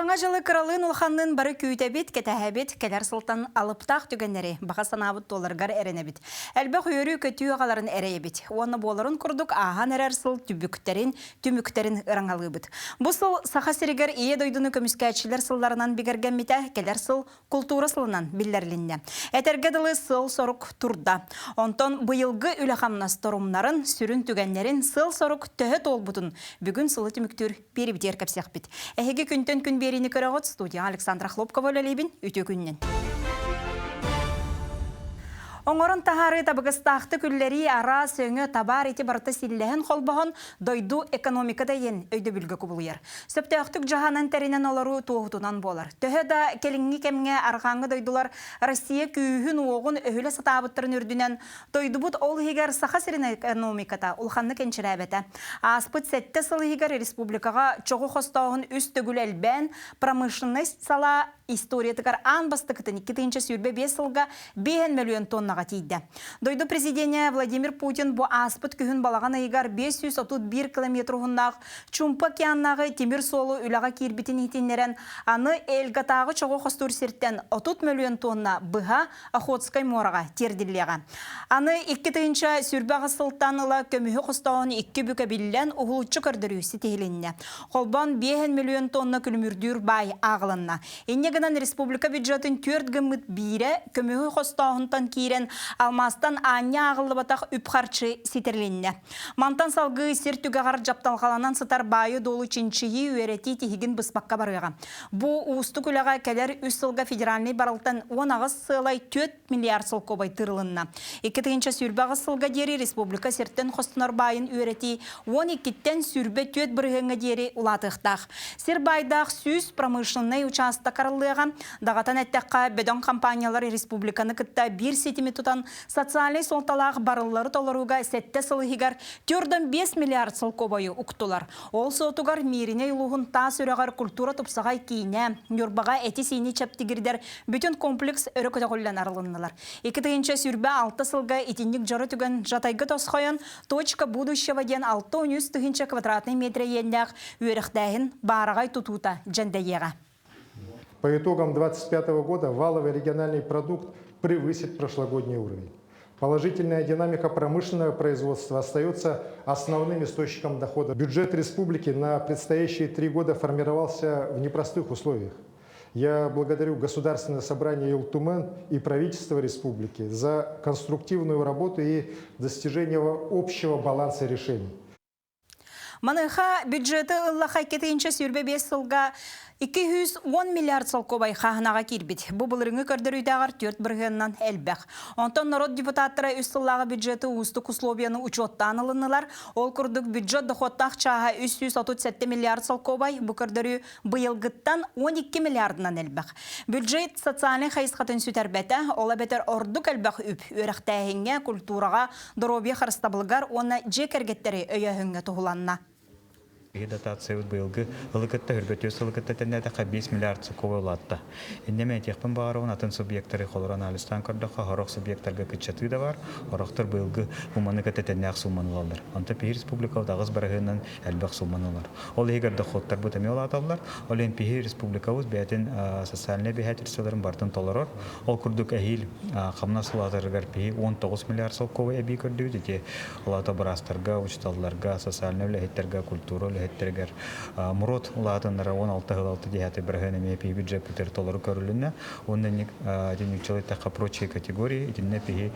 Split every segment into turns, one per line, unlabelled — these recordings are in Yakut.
Саҥа дьылы кыралыын улаханныын бары күүтэбит, кэтэһэбит, кэлэр сылтан алыптаах түгэннэри баҕа санаабыт туоларыгар эрэнэбит. Элбэх үөрүү-көтүү аҕаларын эрэйэбит. Уонна буоларын курдук ааһан эрэр сыл түбүктэрин, түмүктэрин ыраҥалыыбыт. Бу сыл Саха сиригэр Ийэ дойдуну көмүскээччилэр сылларынан бигэргэммитэ, кэлэр сыл култуура сылынан биллэрилиннэ. Этэргэ дылы сыал-сорук турда. Онтон быйылгы үлэ-хамнас торумнарын, сүрүн түгэннэрин сыал-сорук төһө туолбутун бүгүн сылы түмүктүүр биэрибитигэр кэпсиэхпит. Эһиги күнтэн күн биэриини көрөҕүт, студияҕа Александра Хлопкова үлэлиибин. Үтүө күнүнэн. Оҥорон таһаарыы табыгастаахтык үллэрии араас өҥө табаар ити барыта силлэһэн холбоһон дойду экономиката диэн өйдөбүлгэ кубулуйар. Сөптөөхтүк дьаһанан тэринэн олоруу туоһутунан буолар. Төһө да кэлиҥҥи кэмҥэ арҕааҥҥы дойдулар Россия күүһүн-уоҕун өһүлэ сатаабыттарын үрдүнэн дойдубут ол иһигэр Саха сирин экономиката улаханнык энчирээбэтэ. Ааспыт сэттэ сыл иһигэр республикаҕа чоҕу хостооһун үс төгүл элбээн, промышленность салаа историятыгар аан бастакытын 2025 сылга 5 мөлүйүөн тоннаҕа тиийдэ. Дойду президенэ Владимир Путин бу ааспыт күһүн балаҕан ыйыгар 531 километр уһуннаах Чумпа океаннааҕы тимир суолу үлэҕэ киирбитин иһитиннэрэн, аны Эльгатааҕы чоҕу хостуур сиртэн 30 мөлүйүөн тонна быһа Охотскай муораҕа тиэрдиллиэҕэ. Аны 2028 сылтан ыла көмүһү хостооһун икки бүк эбиллэн, уһулуччу көрдөрүү ситиһилиннэ. Холбоон 5 мөлүйүөн тонна күлүмүрдүүр баай ааҕылынна. Инньэ гынан республика бюджетын түөрт гыммыт биирэ көмүһү хостооһунтан киирэн, алмаастан аанньа ааҕыллыбатах үп-харчы ситэрилиннэ. Мантан салгыы сир түгэҕэр дьапталҕаланан сытар баайы-дуолу чинчийии, үөрэтии тиһигин быспакка барыаҕа. Бу уустук үлэҕэ кэлэр үс сылга федеральнай барылтан 18,4 миллиард солкуобай тыырылынна. 2028 сылга диэри республика сиртэн хостонор баайын үөрэтии 12-ттэн 24 бырыһыаҥҥа диэри улаатыахтаах. Сир баайдаах 100 промышленнай учаастак арыллыаҕа. Даҕатан эттэххэ, бөдөҥ компаниялар республиканы кытта биир ситими тутан социальнай суолталаах барыллары толорууга сэттэ сыл иһигэр 4,5 миллиард солкуобайы уктулар. Ол суотугар Мииринэй улууһун Таас үрэҕэр культура тупсаҕай киинэ, Ньурбаҕа эти-сиини чэптигирдэр бүтүн комплекс өрө көтөҕүллэн арылыннылар. 2026 сылга итинник дьоро түгэн Жатайга тосхойон «Точка будущего» диэн 63 тыһыынча квадратнай метрэ иэннээх үөрэхтээһин баараҕай тутуута дьэндэйиэҕэ.
По итогам 2025 года валовый региональный продукт превысит прошлогодний уровень. Положительная динамика промышленного производства остается основным источником дохода. Бюджет республики на предстоящие три года формировался в непростых условиях. Я благодарю Государственное собрание Ил Тумэн и правительство республики за конструктивную работу и достижение общего баланса решений.
Маныаха бюджеты ыллаха 225 сылга 210 миллиард солкуобай хааһынаҕа киирбит. Бу былырыҥҥы көрдөрүүтээҕэр 4 бырыһыанынан элбэх. Онтон норуот депутаттара үс сыллааҕы бюджеты уустук условияны учуоттаан ылыннылар. Ол курдук бюджет дохуоттаах чааһа 337 миллиард солкуобай, бу көрдөрүү быйылгыттан 12 миллиардынан элбэх. Бюджет социальнай хайысхатын сүтэрбэтэ, ол эбэтэр ордук элбэх үп үөрэхтээһиҥҥэ, культураҕа, доруобуйа харыстабылыгар уонна дьиэ кэргэттэри өйөөһүҥҥэ туһуланна.
Биһи дотациябыт быйылгы ылы кытта үрбөтүө сылы кытта тэннээтэххэ 5 миллиард сокуобай улаатта. Иннэ этиэхпин баҕарабын атын субъектары холоро анализтаан көрдөххө сорох субъектарга кыччатыы да бар, сорохтор быйылгы уманы кытта тэннээх сууманы ылаллар. Онто биһи республикабыт аҕыс барыһынан элбэх сууманы ылар. Ол иһигэр доходтарбыт эмиэ улааталлар. Ол иһин биһи республикабыт бэйэтин социальнай обязательстволарын барытын толорор. Ол курдук эһиил хамнас улаатарыгар биһи 19 миллиард солкуобай эбии көрдүбүт. Ити улаата быраастарга, учууталларга, социальнай үлэһиттэргэ, культура үлэһиттэригэр МРОТ улаатыннара 16 сыл алты десятый бырыһыан эмиэ биһи бюджеппитигэр толору көрүлүннэ. Уонна итинник эттэххэ прочие категории итиннэ биһи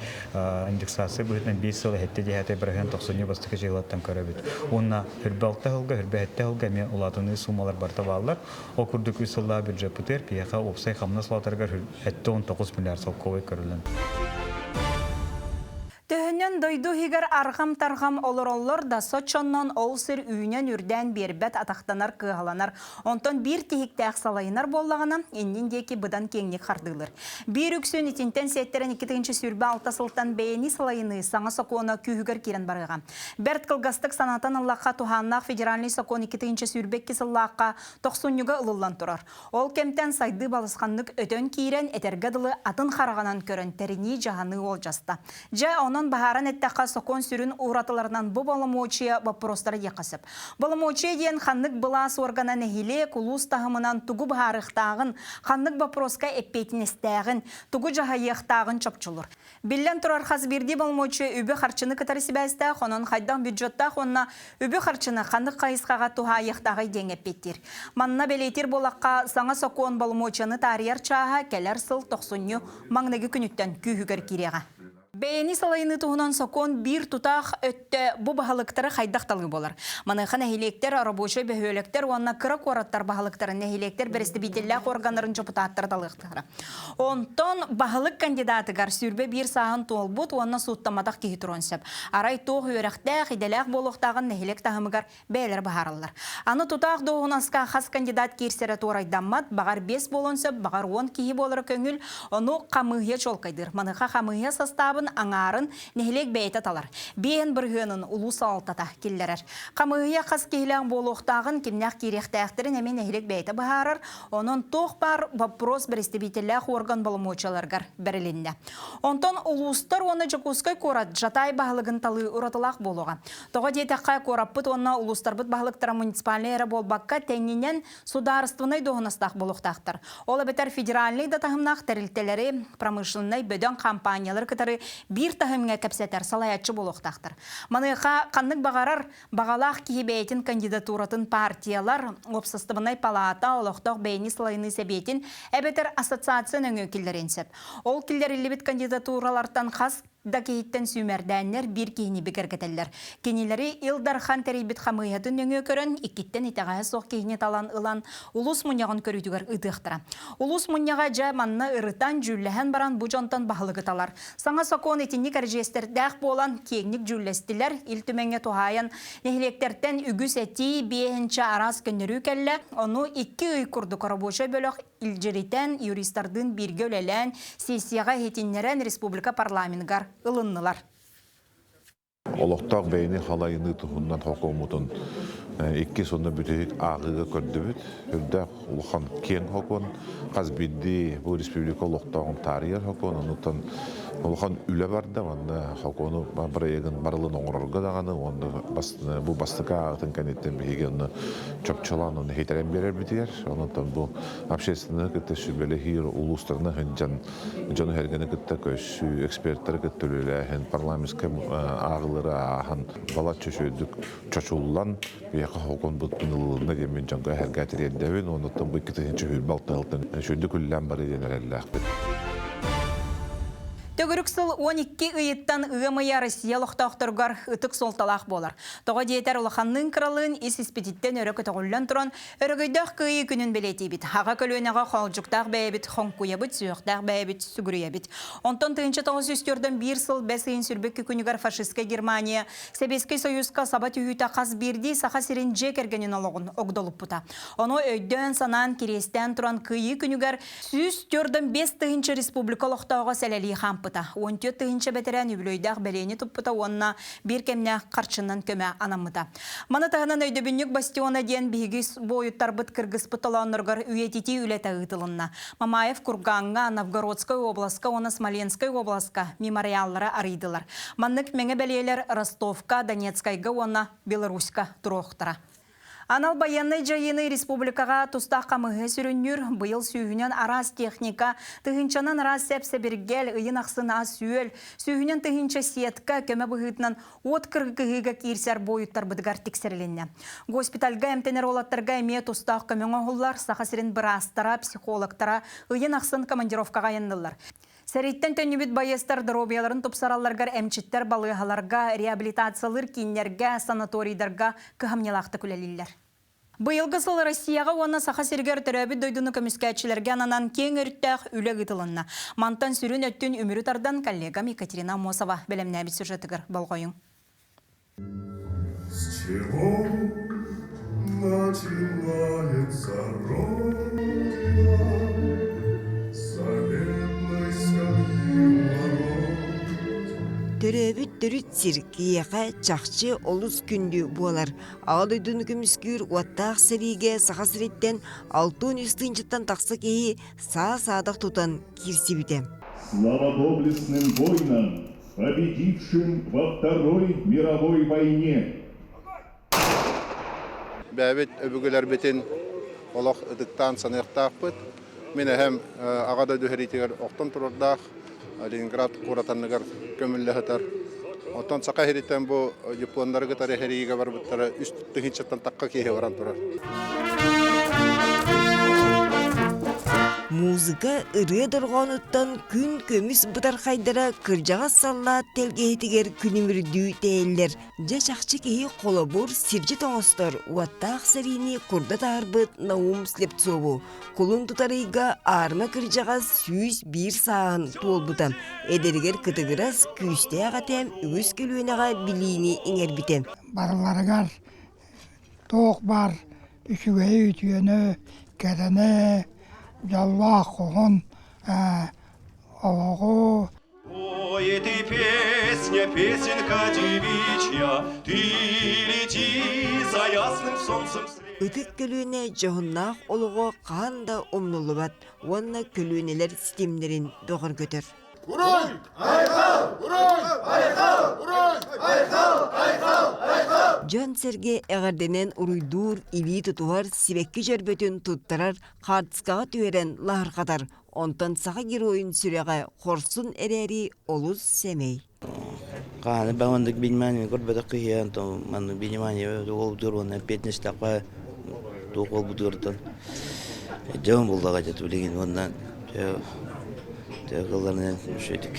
индексация быһыытынан 5 сыл эһэтти десятый бырыһыан тохсунньу бастакы дьыалаттан көрөбүт. Уонна хүрбэ алта сылга, хүрбэ сэттэ сылга эмиэ улаатыныы суумалар барыта бааллар. Ол курдук үс сыллаах бюджеппытыгар биһиэхэ уопсай хамнас улаатарыгар 79 миллиард солкуобай көрүллэн.
Төһөнөн дойду иһигэр арҕам-тарҕам олороллор да, соччоннон ол сир үүнэн-үрдээн биэрбэт, атахтанар, кыаһаланар. Онтон биир тиһиктээх салайынар буоллаҕына, иннин диэки быдан киэҥник хардыылыр. Биир үксүн итинтэн сиэттэрэн 2026 сылтан бэйэни салайыныы саҥа сокуона күүһүгэр киирэн барыаҕа. Бэрт кылгастык санатан ыллахха, туһааннаах федеральнай сокуон 2022 сыллаахха тохсунньуга ылыллан турар. Ол кэмтэн сайдыы балысханнык өтөн киирэн, этэргэ дылы атын хараҕынан көрөн тэринии-дьаһаныы уолдьаста. Дьэ, онон баһааран Быһааран эттэххэ, сокуон сүрүн уратыларынан бу боломуочуйа боппуруостара диэххэ сөп. Боломуочуйа диэн ханнык былаас уоргана нэһилиэк, улуус таһымынан тугу быһаарыахтааҕын, ханнык боппуруоска эппиэтинэстээҕин, тугу дьаһайыахтааҕын чопчулуур. Биллэн турар, хас биирдии боломуочуйа үбү-харчыны кытары сибээстээх, онон хайдах бюджеттаах уонна үбү-харчыны ханнык хайысхаҕа туһаайыахтааҕый диэҥҥэ эппиэттиир. Манна бэлиэтиир буоллахха, саҥа сокуон боломуочуйаны таарыйар чааһа кэлэр сыл тохсунньу маҥнайгы күнүттэн күүһүгэр киириэҕэ. Бэйэни салайыныы туһунан сокуон биир тутаах өттө бу баһылыктары хайдах талыы буолар. Маныаха нэһилиэктэр, рабочай бөһүөлэктэр уонна кыра куораттар баһылыктарын нэһилиэктэр бэрэстэбиитэллээх органнарын дьокутааттара талыахтара. Онтон баһылык кандидатыгар 21 сааһын туолбут уонна сууттамматах киһи туруон сөп. Арай туох үөрэхтээх, идэлээх буолуохтааҕын нэһилиэк таһымыгар бэйэлэрэ быһаараллар. Аны тутаах дуоһунаска хас кандидат киирсэрэ туорайдаммат, баҕар биэс буолуон сөп, баҕар уон киһи буолара көҥүл, ону хамыыһыйа чуолкайдыыр. Маныаха хамыыһыйа састаабын аҥаарын нэһилиэк бэйэтэ талар. Биэһин бырыһыанын улуус салалтата киллэрэр. Хамыыһыйа хас киһилээх буолуохтааҕын, кимнээх киириэхтээхтэрин эмиэ нэһилиэк бэйэтэ быһаарар. Онон туох баар вопрос бэрэстэбиитэллээх уорган боломуочуйаларыгар бэрилиннэ. Онтон улуустар уонна Дьокуускай куорат Жатай баһылыгын талыы уратылаах буолуоҕа. Тоҕо диэтэххэ, куораппыт уонна улуустарбыт баһылыктара муниципальнай эрэ буолбакка, тэҥинэн судаарыстыбаннай дуоһунастаах буолуохтаахтар. Ол эбэтэр федеральнай да таһымнаах тэрилтэлэри, промышленнай бөдөҥ хампаанньалары кытары биир таһымҥа кэпсэтэр салайааччы буолуохтаахтар. Маныаха ханнык баҕарар баҕалаах киһи бэйэтин кандидатуратын партиялар, уопсастыбаннай палаата, олохтоох бэйэни салайыныы сэбиэтин эбэтэр ассоциация нөҥүө киллэриэн сөп. Ол киллэриллибит кандидатуралартан хас да киһиттэн сүүмэрдээннэр биир киһини бигэргэтэллэр. Кинилэри Ил Дархан тэрийбит хамыыһыйатын нөҥүө көрөн, иккиттэн итэҕэһэ суох киһини талан ылан, улуус мунньаҕын көрүүтүгэр ыытыахтара. Улуус мунньаҕа дьэ манна ырытан, дьүүллэһэн баран бу дьонтон баһылыгы талар. Саҥа сокуон итинник эридьиэстэрдээх буолан, киэҥник дьүүллэстилэр, Ил Түмэҥҥэ туһаайан нэһилиэктэртэн үгүс этии, биэһинчэ араас көннөрүү кэллэ. Ону икки ый курдук рабочай бөлөх илдьиритэн, юристардыын бииргэ үлэлээн, сессияҕа иһитиннэрэн республика парламеныгар ылыннылар.
Олохтоох бэйэни халайыныы туһунан хокуоммутун икки сонно бүтэһик ааҕыыга көрдүбүт. Үрдээх улахан киэҥ хокуон, хас биирдии бу республика олохтооҕун таарыйар хокуон, онуттан улахан үлэ барда. Манна хокуону бырайыагын барылын оҥорорго даҕаны уонна бу бастакы ааҕытын кэнниттэн биһиги онно чопчулаан оны хитэрэн биэрэрбитигэр, онон бу общественнай кытта сүбэлэһии улуустарына сылдьан дьону сэргэни кытта көрсүү, эксперттары кытта үлэлээһин, парламентскай ааҕыылары ааһан балачча үчүгэйдик чочуллан биһиэхэ хокун буттун ылылынна диэммин дьоҥго эһэргэ тириэрдэбин уонна бу 2026 сылтан үчүгэйдик үллээн барыы диэн эрэллээхпит.
Төгүрүк сыл 12 ыйыттан ыам ыйа Россия олохтоохторугар ытык суолталаах буолар. Тоҕо диэтэр улаханныын-кыралыын ис-испититтэн өрө көтөҕүллэн туран, өрөгөйдөөх кыайыы күнүн бэлиэтиибит. Аҕа көлүөнэҕэ хоолдьуктаах бэйэбит хоҥкуйабыт, сүһүөхтээх бэйэбит сүгүрүйэбит. Онтон 1941 сыл бэс ыйын сүрбэкки күнүгэр фашистскай Германия Сэбиэскэй Союзка саба түһүүтэ хас биирдии Саха сирин дьиэ кэргэнин олоҕун огдолуппута. Ону өйдөөн-санаан, кириэстээн туран Кыайыы күнүгэр 145 тыһыынча республика олохтооҕо сэлэлии хаампыта, 14 тыһыынча бэтэрээн үбүлүөйдээх бэлиэни туппута уонна биир кэмнээх харчынан көмө анаммыта. Маны таһынан өйдөбүнньүк бастиона диэн биһиги буойуттарбыт кыргыспыт толоонноругар үйэтитии үлэтэ ыытылынна. Мамаев Кургаҥҥа, Новгородскай уобаласка уонна Смоленскай уобаласка мемориаллары арыйдылар. Маннык мэҥэ бэлиэлэр Ростовка, Донецкайга уонна Беларуська туруохтара. Анал байыаннай дьайыыны республикаҕа тустаах хамыыһыйа сүрүннүүр. Быйыл сүүһүнэн араас техника, тыһыынчанан араас сэп-сэбиргэл, ыйын ахсын ас-үөл, сүүһүнэн тыһыынча сетка көмө быһыытынан уот кыргыһыыга киирсэр буойуттарбытыгар тиксэрилиннэ. Госпитальга эмтэнэр уолаттарга эмиэ тустаах көмө оҥоһуллар. Саха сирин быраастара, психологтара ыйын ахсын командировкаҕа айанныллар. Сэрииттэн төннүбүт байыастар доруобуйаларын тупсаралларыгар эмчиттэр балыыһаларга, реабилитациялыыр кииннэргэ, санаторийдарга кыһамньылаахтык үлэлииллэр. Быйылгы сыл Россияҕа уонна Саха сиригэр төрөөбүт дойдуну көмүскээччилэргэ ананан киэҥ өрүттээх үлэ ыытылынна. Мантан сүрүн өттүн үмүрү тардан коллегам Екатерина Аммосова бэлэмнээбит сюжетыгар болҕойуҥ.
С чего начинается Родина? Заветной скамьи ворот.
Төрөөбүт төрүт сир киһиэхэ чахчы олус күндү буолар. Аҕа дойдуну көмүскүүр уоттаах сэриигэ Саха сириттэн 63 тыһыынчаттан тахса киһи саа-саадах тутан киирсибитэ.
Слава доблестным воинам! Победившим во Второй мировой войне.
Бэйэбит өбүгэлэрбитин олох ытыктаан саныахтаахпыт. Мин эһэм Аҕа дойду сэриитигэр охтон турардаах Ленинград куорат анныгар көмүллэ сытар. Оттон Саха сириттэн бу японнары кытары сэриигэ барбыттара үс тыһыынчаттан тахха киһи баран турар.
Музыка ырыа дорҕоонуттан күн көмүс бытархайдара кырдьаҕас саллаат тэлгэһитигэр күнүмүрдүү тэйэллэр. Дьэ чахчы киһи холобур сирдьит оҥостор уоттаах сэриини курда таһарбыт Наум Слепцову кулун тутар ыйга аарма кырдьаҕас 101 сааһын туолбута. Эдэригэр кытыгырас, күүстээх этэ үгүс көлүөнэҕэ билиини иҥэрбитэ.
Барыларыгар туох баар үчүгэйи үтүөнү, кэрэни, дьоллоох хоһун олоҕу
Ой, ты песня, песенка девичья, ты лети за ясным солнцем
Ытык көлүөнэ дьоһуннаах олоҕо хаһан да умнуллубат уонна көлүөнэлэр ситимнэрин бөҕөргөтөр.
Уруй! Айхал! Уруй! Айхал! Уруй! Айхал! Айхал! Айхал!
Дьон-сэргэ эҕэрдэнэн уруйдуур, илии тутуһар, сибэкки дьөрбөтүн туттарар, хаартыскаҕа түһэрэн лаһырҕатар. Онтон саха геройун сүрэҕэ хорсун эрээри олус сэмэй.
Хааны баҕандык внимание көрбөтөх киһи онтон маннык внимание уолбутугар уонна эппиэтинэстэххэ туох уолбутугартан дьон буллаҕа дьэ билигин уонна кылларынан үчүгүйдүк.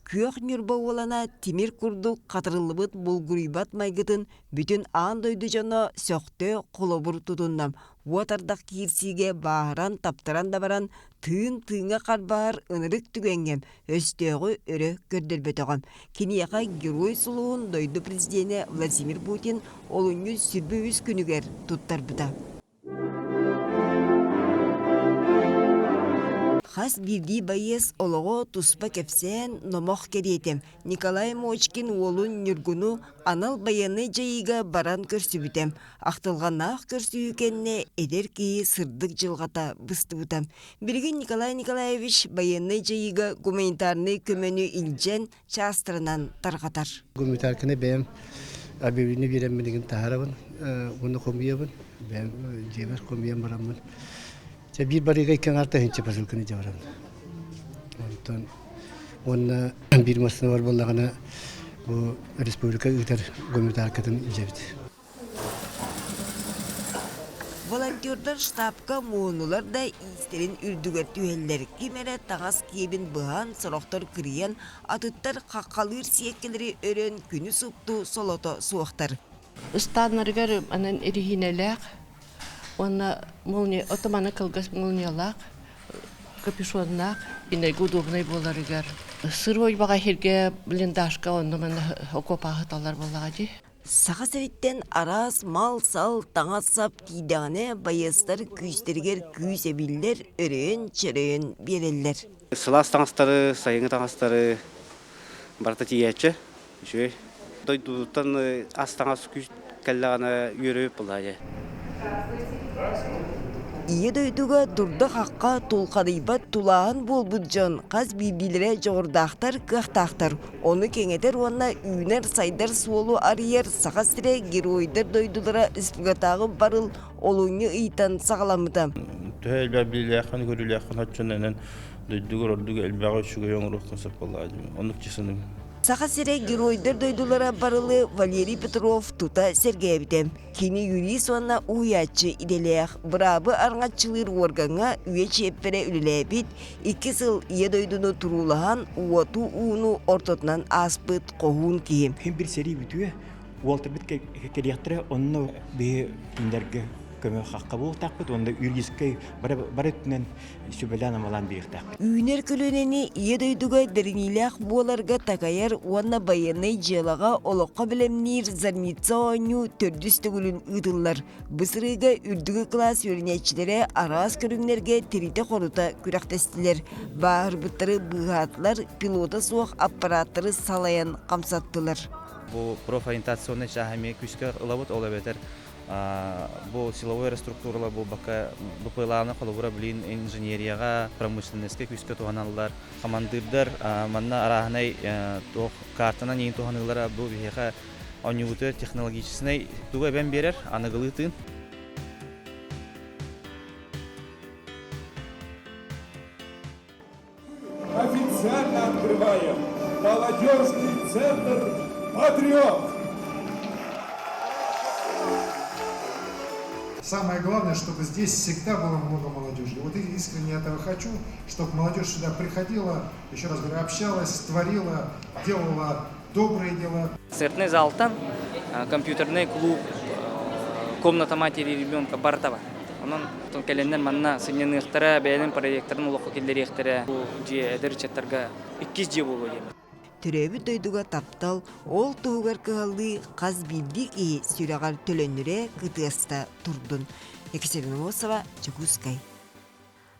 Күөх Ньурба уолана тимир курдук хатырыллыбыт булгуруйбат майгытын бүтүн аан дойду дьоно сөхтө холобур тутунна. Уот ардах киирсиигэ бааһыран, таптаран да баран, тыын тыыҥа харбаһар ынырык түгэҥҥэ өстөөҕү өрө көрдөрбөтөҕө. Киниэхэ Герой сулуһун дойду президенэ Владимир Путин олунньу 23 күнүгэр туттарбыта. Хас биирдии байыас олоҕо туспа кэпсээн, номох кэриэтэ. Николай Мочкин уолун Ньургуну анал байыаннай дьайыыга баран көрсүбүтэ. Ахтылҕаннаах көрсүһүү кэннэ эдэр киһи сырдык дьылҕата быстыбыта. Билигин Николай Николаевич байыаннай дьайыыга гуманитарнай көмөнү илдьэн чаастарынан тарҕатар.
Гуманитарканы бэйэм объявление биэрэн билигин таһаарабын уонна хомуйабын. Бэйэм дьиэбэр хомуйан бараммын. Чэ биир барыыга икки аҥаар тыһыынча посылканы дьэ барабын. Онтон уонна биир массыына бар буоллаҕына бу республика ыытар гуманитаркатын илдьэбит.
Волонтердар штабка муонулар да иистэрин үрдүгэр түһэллэр. Ким эрэ таҥас киэбин быһан, сорохтор кырыйан, атыттар хаххалыыр сиэккэлэри өрөн күнү супту солото суохтар.
Ыстааннарыгар анан эриһиинэлээх уонна молния, отоманы кылгас молниялаах, капюшоннаах, иннэгэ удобнай буоларыгар. Сырой баҕа иһиргэ блиндажка онно манна окуопаһы талар буоллаҕа дии.
Саха сириттэн араас мал-сал, таҥас-сап тиийдэҕинэ байыастар күүстэригэр күүс эбиллэр, өрөйөн-чөрөйөн биэрэллэр.
Сылаас таҥастары, сайыҥҥы таҥастары барыта тиийээччи. Үчүгэй. Дойдутуттан ас таҥас күүс кэллэҕинэ үөрүүп буолаа
Ийэ дойдуга дурда-хахха тулхадыйбат тулааһын буолбут дьон хас биирдиилэрэ дьоҕурдаахтар, кыахтаахтар. Ону кэҥэтэр уонна үүнэр-сайдар суолу арыйар Саха сирэ Геройдар дойдулара республикатааҕы барыл олунньу ыйтан саҕаламмыта.
Төһө элбэх билиилээххин, көрүүлээххин оччонон дойдугар ордук элбэҕи үчүгэй оҥоруоххун сөп буоллаҕа дии. Оннук чысыным.
Саха сирэ Геройдар дойдулара барылы Валерий Петров тута сэргээбитэ. Кини юрист уонна уһуйааччы идэлээх, быраабы арҥаччылыыр уоргаҥҥа үйэ чиэппэрэ үлэлээбит, икки сыл Ийэ дойдуну туруулаһан уоту-ууну ортотунан ааспыт хоһуун киһи.
Хин бир сэрии бүтүө, уолтарбыт кэлиэхтэрэ, онно биһи кинилэргэ көмө хахха буолтахпыт уонна юридическай бары өттүнэн сүбэлээн-амалаан биэриэхтээхпит.
Үүнэр көлүөнэни Ийэ дойдуга бэриниилээх буоларга такайар уонна байыаннай дьыалаҕа олоххо бэлэмниир Зарница оонньуу төрдүс төгүлүн ыытыллар. Бу сырыыга үрдүкү кылаас үөрэнээччилэрэ араас көрүҥнэргэ тиритэ-хорута күрэхтэстилэр. Бааһырбыттары быыһаатылар, пилота суох аппарааттары салайан хамсаттылар.
Бу профориентационнай чааһы эмиэ күүскэ ылабыт, ол эбэтэр Бу силовой эрэ структуралар буолбакка, БПЛА-ны холобура билин инженерияҕа, промышленноска күүскэ туһаналлар. Хамандыырдар манна арааһынай туох картанан иин туһаныылара бу биһиэхэ оонньуубутугар технологическай тугу эбэн биэрэр, аныгылыы тыын.
Официально открываем молодежный центр «Патриот».
Самое главное, чтобы здесь всегда было много молодежи. Вот искренне этого хочу, чтобы молодежь сюда приходила, еще раз говорю, общалась, творила, делала добрые дела.
Концертный залтан, компьютерный клуб, комната матери и ребенка барыта бар. Онон кэлэннэр манна сынньаныахтара, бэйэлэрин проекторын олоххо киллэриэхтэрэ. Бу дьиэ эдэр ыччаттарга иккис дьиэ буолуо диэн.
Төрөөбүт дойдуга таптал, ол туһугар кыһаллыы хас биирдии киһи сүрэҕэр төлөннүрэ кытыаста турдун. Екатерина Носова, Дьокуускай.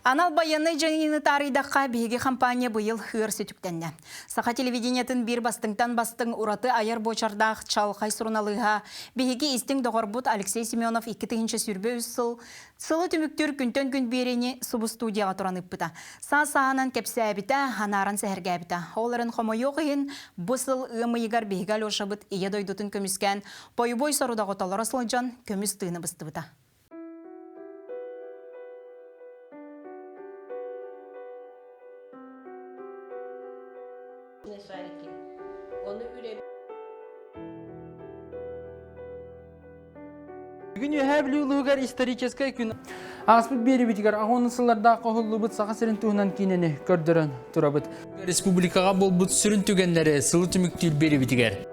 Анал байыаннай дьайыыны таарыйдахха, биһиги компания быйыл ыар сүтүктэннэ. Саха телевидениетын биир бастыҥтан бастыҥ ураты айар буочардаах чалхай суруналыыһа, биһиги истиҥ доҕорбут Алексей Семенов 2023 сыл сылы түмүктүүр күнтэн күн биэриини субу студияҕа туран ыыппыта. Саас сааһынан кэпсээбитэ, анааран сэһэргээбитэ. Ол эрэн хомойуох иһин, бу сыл ыам ыйыгар биһиги Алешабыт Ийэ дойдутун көмүскээн, бойобуой сорудаҕы толоро сылдьан, көмүс тыыны быстыбыта.
Бүгүн Үөһээ Бүлүү улууһугар историческай күн. Ааспыт биэрибитигэр аҕыс сыллардаах оһуллубут Саха сирин туһунан киинэни көрдөрөн турабыт. Республикаҕа буолбут сүрүн түгэннэри сылы түмүктүүр биэрибитигэр.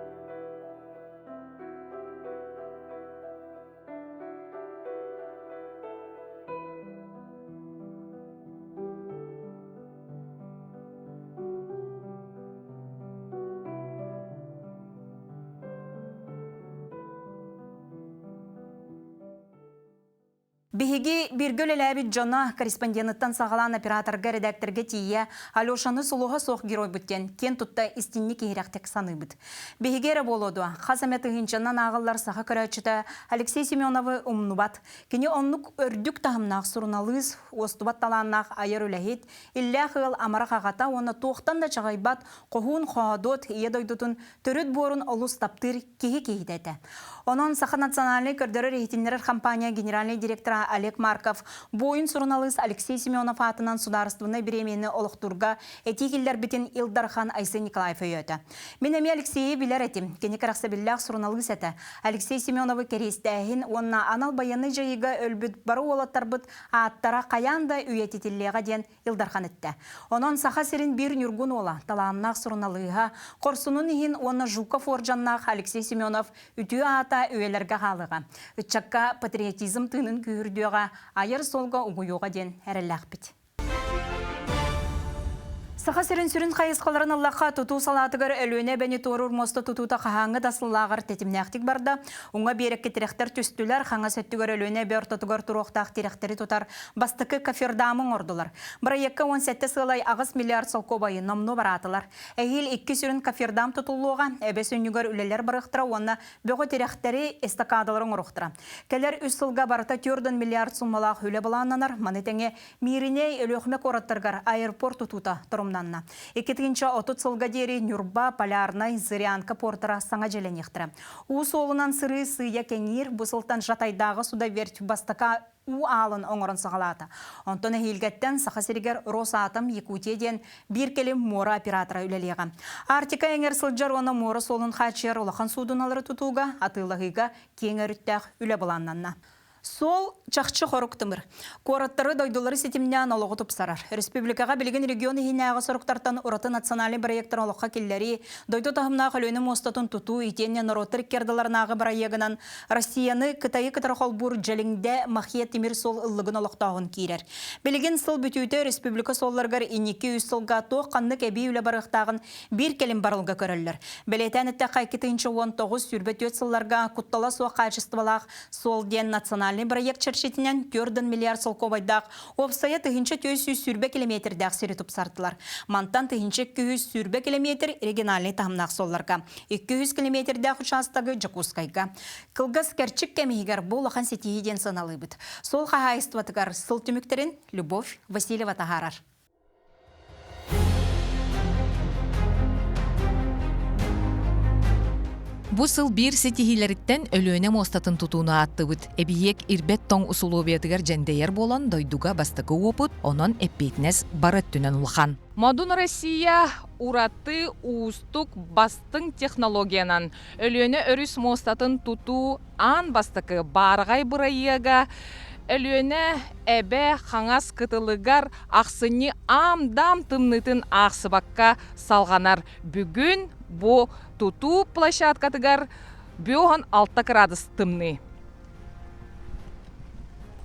Биһиги бииргэ үлэлээбит дьоно корреспонденыттан саҕалаан операторга, редакторга тиийэ Алешаны сулуһа суох геройбут диэн киэн тутта истинник иһирэхтик саныыбыт. Биһиги эрэ буолуо дуо, хас эмэ тыһыынчанан ааҕыллар саха көрөөччүтэ Алексей Семеновы умнубат. Кини оннук үрдүк таһымнаах суруналыыс, уостубат талааннаах айар үлэһит, иллээх ыал амарах аҕата уонна туохтан да чаҕыйбат хоһуун-хоодуот ийэ дойдутун төрүт буорун олус таптыыр киһи киһитэ этэ. Онон Саха национальнай көрдөрөр-иһитиннэрэр компания генеральнай директора Олег Марков буойун суруналыыс Алексей Семенов аатынан судаарыстыбаннай бириэмийэни олохтуурга этии киллэрбитин Ил Дархан Айсен Николаев өйөөтө. Мин эмиэ Алексейи билэр этим. Кини кэрэхсэбиллээх суруналыыс этэ. Алексей Семеновы кэриэстээһин уонна анал байыаннай дьайыыга өлбүт бары уолаттарбыт ааттара хайаан да үйэтитиллиэҕэ диэн Ил Дархан эттэ. Онон Саха сирин биир ньургун уола, талааннаах суруналыыһа, хорсунун иһин уонна Жуков уордьаннаах Алексей Семенов үтүө аата үйэлэргэ хаалыаҕа. Ыччакка патриотизм тыынын күүһүрдүөҕэ, айар суолга угуйуоҕа диэн эрэллээхпит. Саха сирин сүрүн хайысхаларын ыллахха, тутуу салаатыгар Өлүөнэ эбэни туоруур муоста тутуута хаһааҥҥы да сыллааҕар тэтимнээхтик барда. Уҥа биэрэккэ тирэхтэр түстүлэр, хаҥас өттүгэр Өлүөнэ эбэ ортотугар туруохтаах тирэхтэри тутар бастакы кофердамы оҥордулар. Бырайыакка 17 сыалай 8 миллиард солкуобайы номнуо бараатылар. Эһиил икки сүрүн кофердам тутуллуоҕа, эбэ сүнньүгэр үлэлэр барыахтара уонна бөҕө тирэхтэри, эстакадалары оҥоруохтара. Кэлэр үс сылга барыта 4 миллиард суммалаах үлэ былааннанар, маны тэҥэ Мииринэй, Өлүөхүмэ куораттарыгар аэропорт тутуута торумнанна. 2030 сылга диэри Ньурба, Полярнай, Зырянка портара саҥа дьиэлэниэхтэрэ. Уу суолунан сырыы сыыйа кэҥиир, бу сылтан Жатайдааҕы судоверфь бастакы уу аалын оҥорон саҕалаата. Онтон эһиилгэттэн Саха сиригэр Росатом Якутия диэн биир кэлим муора оператора үлэлиэҕэ. Арктика эҥэр сылдьар уонна муора суолун хааччыйар улахан суудуналары тутууга, атыылаһыыга киэҥ өрүттээх үлэ былааннанна. Суол чахчы хорук тымыр. Куораттары, дойдулары ситимнээн олоҕу тупсарар. Республикаҕа билигин регион иһинээҕи соруктартан ураты национальнай бырайыактарын олоххо киллэрии, дойду таһымнаах Өлүөнэ муостатын тутуу итиэннэ норуоттар икки ардыларынааҕы бырайыагынан Россияны Кытайы кытары холбуур Дьэлиҥдэ Махия тимир суол ыллыгын олохтооһун киирэр. Билигин сыл бүтүүтэ республика суолларыгар инники үс сылга туох ханнык эбии үлэ барыахтааҕын биир кэлим барылга көрөллөр. Бэлиэтээн эттэххэ, 2019-24 сылларга куттала суох хаачыстыбалаах суол диэн национальнай региональный бырайыак чэрчитинэн 4 миллиард солкуобайдаах уопсайа 1420 километрдээх сири тупсардылар. Мантан 1220 километр региональный таһымнаах суолларга, 200 километрдээх учаастагы Дьокуускайга. Кылгас кэрчик кэм иһигэр бу улахан ситиһии диэн сыаналыыбыт. Суол хаһаайыстыбатыгар сыл түмүктэрин Любовь Васильева таһаарар.
Бу сыл биир ситиһиилэриттэн Өлүөнэ муостатын тутууну ааттыбыт. Эбийиэк ирбэт тоҥ усулуобуйатыгар дьэндэйэр буолан дойдуга бастакы уопут, онон эппиэтинэс бары өттүнэн улахан.
Модун Россия ураты уустук бастыҥ технологиянан Өлүөнэ өрүс муостатын тутуу аан бастакы баараҕай бырайыага Өлүөнэ эбэ хаҥас кытылыгар ахсынньы аам-даам тымныытын аахсыбакка салҕанар. Бүгүн бу тутуу площадкатыгар 56 кыраадыс тымныы.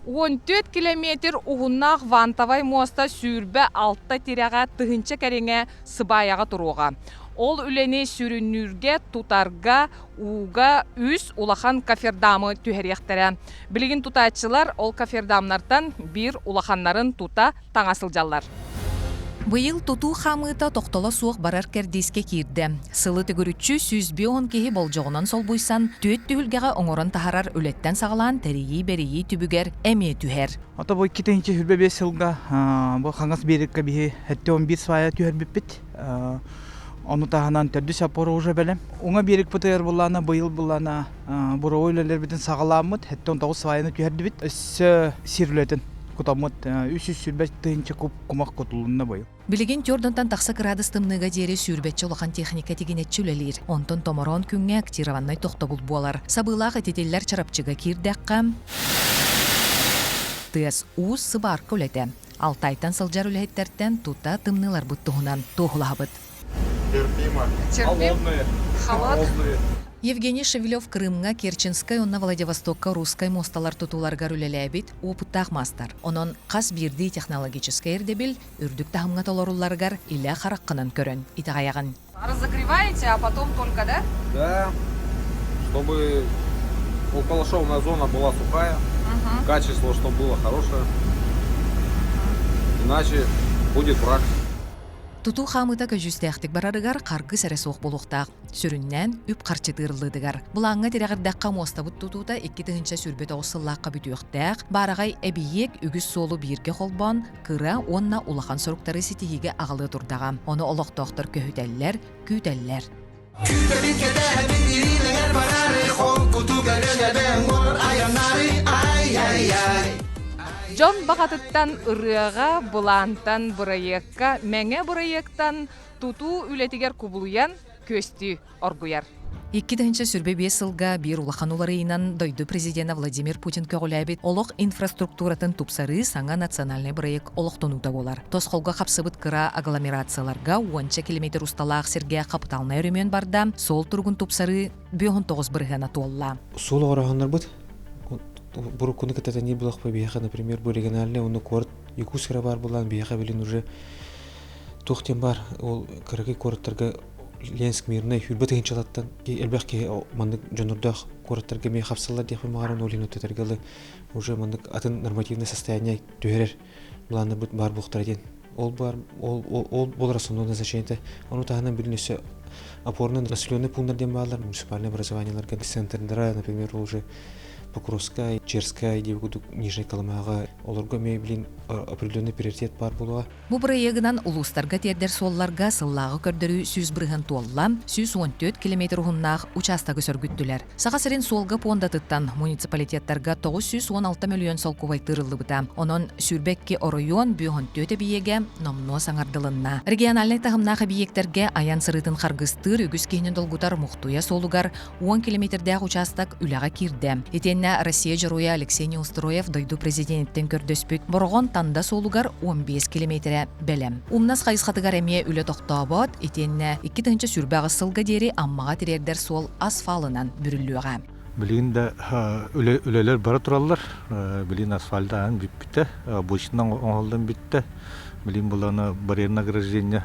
14 километр уһуннаах вантовай муоста 26 тирэҕэ тыһыынча кэриҥэ сыбаайаҕа туруоҕа. Ол үлэни сүрүннүүргэ, тутарга, ууга үс улахан кофердамы түһэриэхтэрэ. Билигин тутааччылар ол кофердамнартан биир улаханнарын тута таҥа сылдьаллар.
Быйыл тутуу хаамыыта тохтоло суох барар кэрдиискэ киирдэ. Сылы төгүрүччү 150 киһи болдьоҕунан солбуйсан, түөрт түһүлгэҕэ оҥорон таһарар үлэттэн саҕалаан тэрийии-бэрийии түбүгэр эмиэ түһэр.
Ото бу 2025 сылга бу хаҥас биэриккэ биһи 71 свая түһэрбиппит. Ону таһынан төрдүс опора уже бэлэм. Уҥа биэрикпитигэр буллаана быйыл буллаана буровой үлэлэрбитин саҕалааммыт, 79 сваяны түһэрдибит. Өссө сир үлэтин кутаммыт 320 тыһыынча куб кумах кутулунна быйыл.
Билигин Тёрдонтон тахса кыраадыс тымныыга диэри сүүрбэччэ улахан техника тигинэччи үлэлиир. Онтон томороон күҥҥэ актированнай тохтобул буолар. Сабыылаах ититиллэр Чарапчыга киирдэххэ, тыас уус сыбаарка үлэтэ. Алтайтан сылдьар үлэһиттэртэн тута тымныыларбыт туһунан туоһулаһабыт.
Терпимо.
Терпим? Холодные.
Евгений Шевелев Крымҥа Керченскэй уонна Владивостокка русскай муосталар тутууларыгар үлэлээбит уопуттаах маастар. Онон хас биирдии технологическай ирдэбил үрдүк таһымҥа толорулларыгар илэ хараххынан көрөн итэҕэйэҕин.
Разогреваете, а потом только, да?
Да, чтобы околошовная зона была сухая, угу. качество, чтобы было хорошее. Иначе будет брак.
Тутуу хаамыыта көдьүүстээхтик барарыгар харгыс эрэ суох буолуохтаах. Сүрүннээн, үп-харчы тыырыллыытыгар. Былааҥҥа тирэҕирдэххэ муостабыт тутуута 2029 сыллаахха бүтүөхтээх, баараҕай эбийиэк үгүс суолу бииргэ холбоон, кыра уонна улахан соруктары ситиһиигэ аҕалыа турдаҕа. Ону олохтоохтор көһүтэллэр, күүтэллэр.
Күүтэбин, кэтэһэбин, ириилэҥэр бараары, холкутук өрөнөбөн уор айаннаары, ай-ай-ай.
Дьон баҕатыттан ырыаҕа, былаантан, бырайыакка, мэҥэ бырайыактан тутуу үлэтигэр кубулуйан күөстүү оргуйар.
2025 сылга биир улахан уларыйыынан дойду президенэ Владимир Путин көҕүлээбит олох инфраструктуратын тупсарыы саҥа национальнай бырайыак олохтонуута буолар. Тосхолго хапсыбыт кыра агломерацияларга уонча километр усталаах сиргэ хапытаалынай өрөмүөн барда, суол туругун тупсарыы 59 бырыһыана туолла.
Суол оҕороһоннорбут буруккуну кытта тэҥниир булахпа биһиэхэ, например, бу региональный уонна куорат Якутскра баар буолан биһиэхэ билин уже туох диэн баар ол кыракый куораттарга Ленск мирнэй хүрбэ тыһыынчалаттан элбэх киһи маннык дьоннордоох куораттарга эмиэ хапсаллар диэхпин баҕаран ол иһин өттөтөргө уже маннык атын нормативное состояние түһэрэр планнарбыт баар буолуохтара диэн ол бар ол ол болар основное назначение ону таһынан билин өссө опорно населенный пунктар диэн бааллар муниципальное образованиеларга центрдара например уже Покровская, Черская диэби курдук Нижней Колымаҕа олорго эмиэ билин определенный приоритет баар буолуоҕа.
Бу бырайыагынан улуустарга тиэрдэр суолларга сыллааҕы көрдөрүү 100% туолла, 114 километр уһуннаах учаастагы сөргүттүлэр. Саха сирин суолга пуондатыттан муниципалитеттарга 916 мөлүйүөн солкуобай тыырыллыбыта. Онон 22 оройуон 54 эбийиэгэ номнуо саҥардылынна. Региональнай таһымнаах эбийиэктэргэ айан сырыытын харгыстыыр үгүс киһини долгутар Мухтуйа суолугар 10 километрдээх учаастак үлэҕэ киирдэ. Итиэннэ Россия Дьоруойа Алексей Неустроев дойду президениттэн көрдөспүт Бороҕон Танда суолугар 15 километрэ бэлэм. Умнас хайысхатыгар эмиэ үлэ тохтообот, итиэннэ 2028 сылга диэри Аммаҕа тириэрдэр суол асфалынан бүрүллүөҕэ.
Билигин да үлэлэр бара тураллар. Билигин асфальтаан бүппүтэ, обочина оҥоһуллан бүттэ. Билигин булана барьер награждение.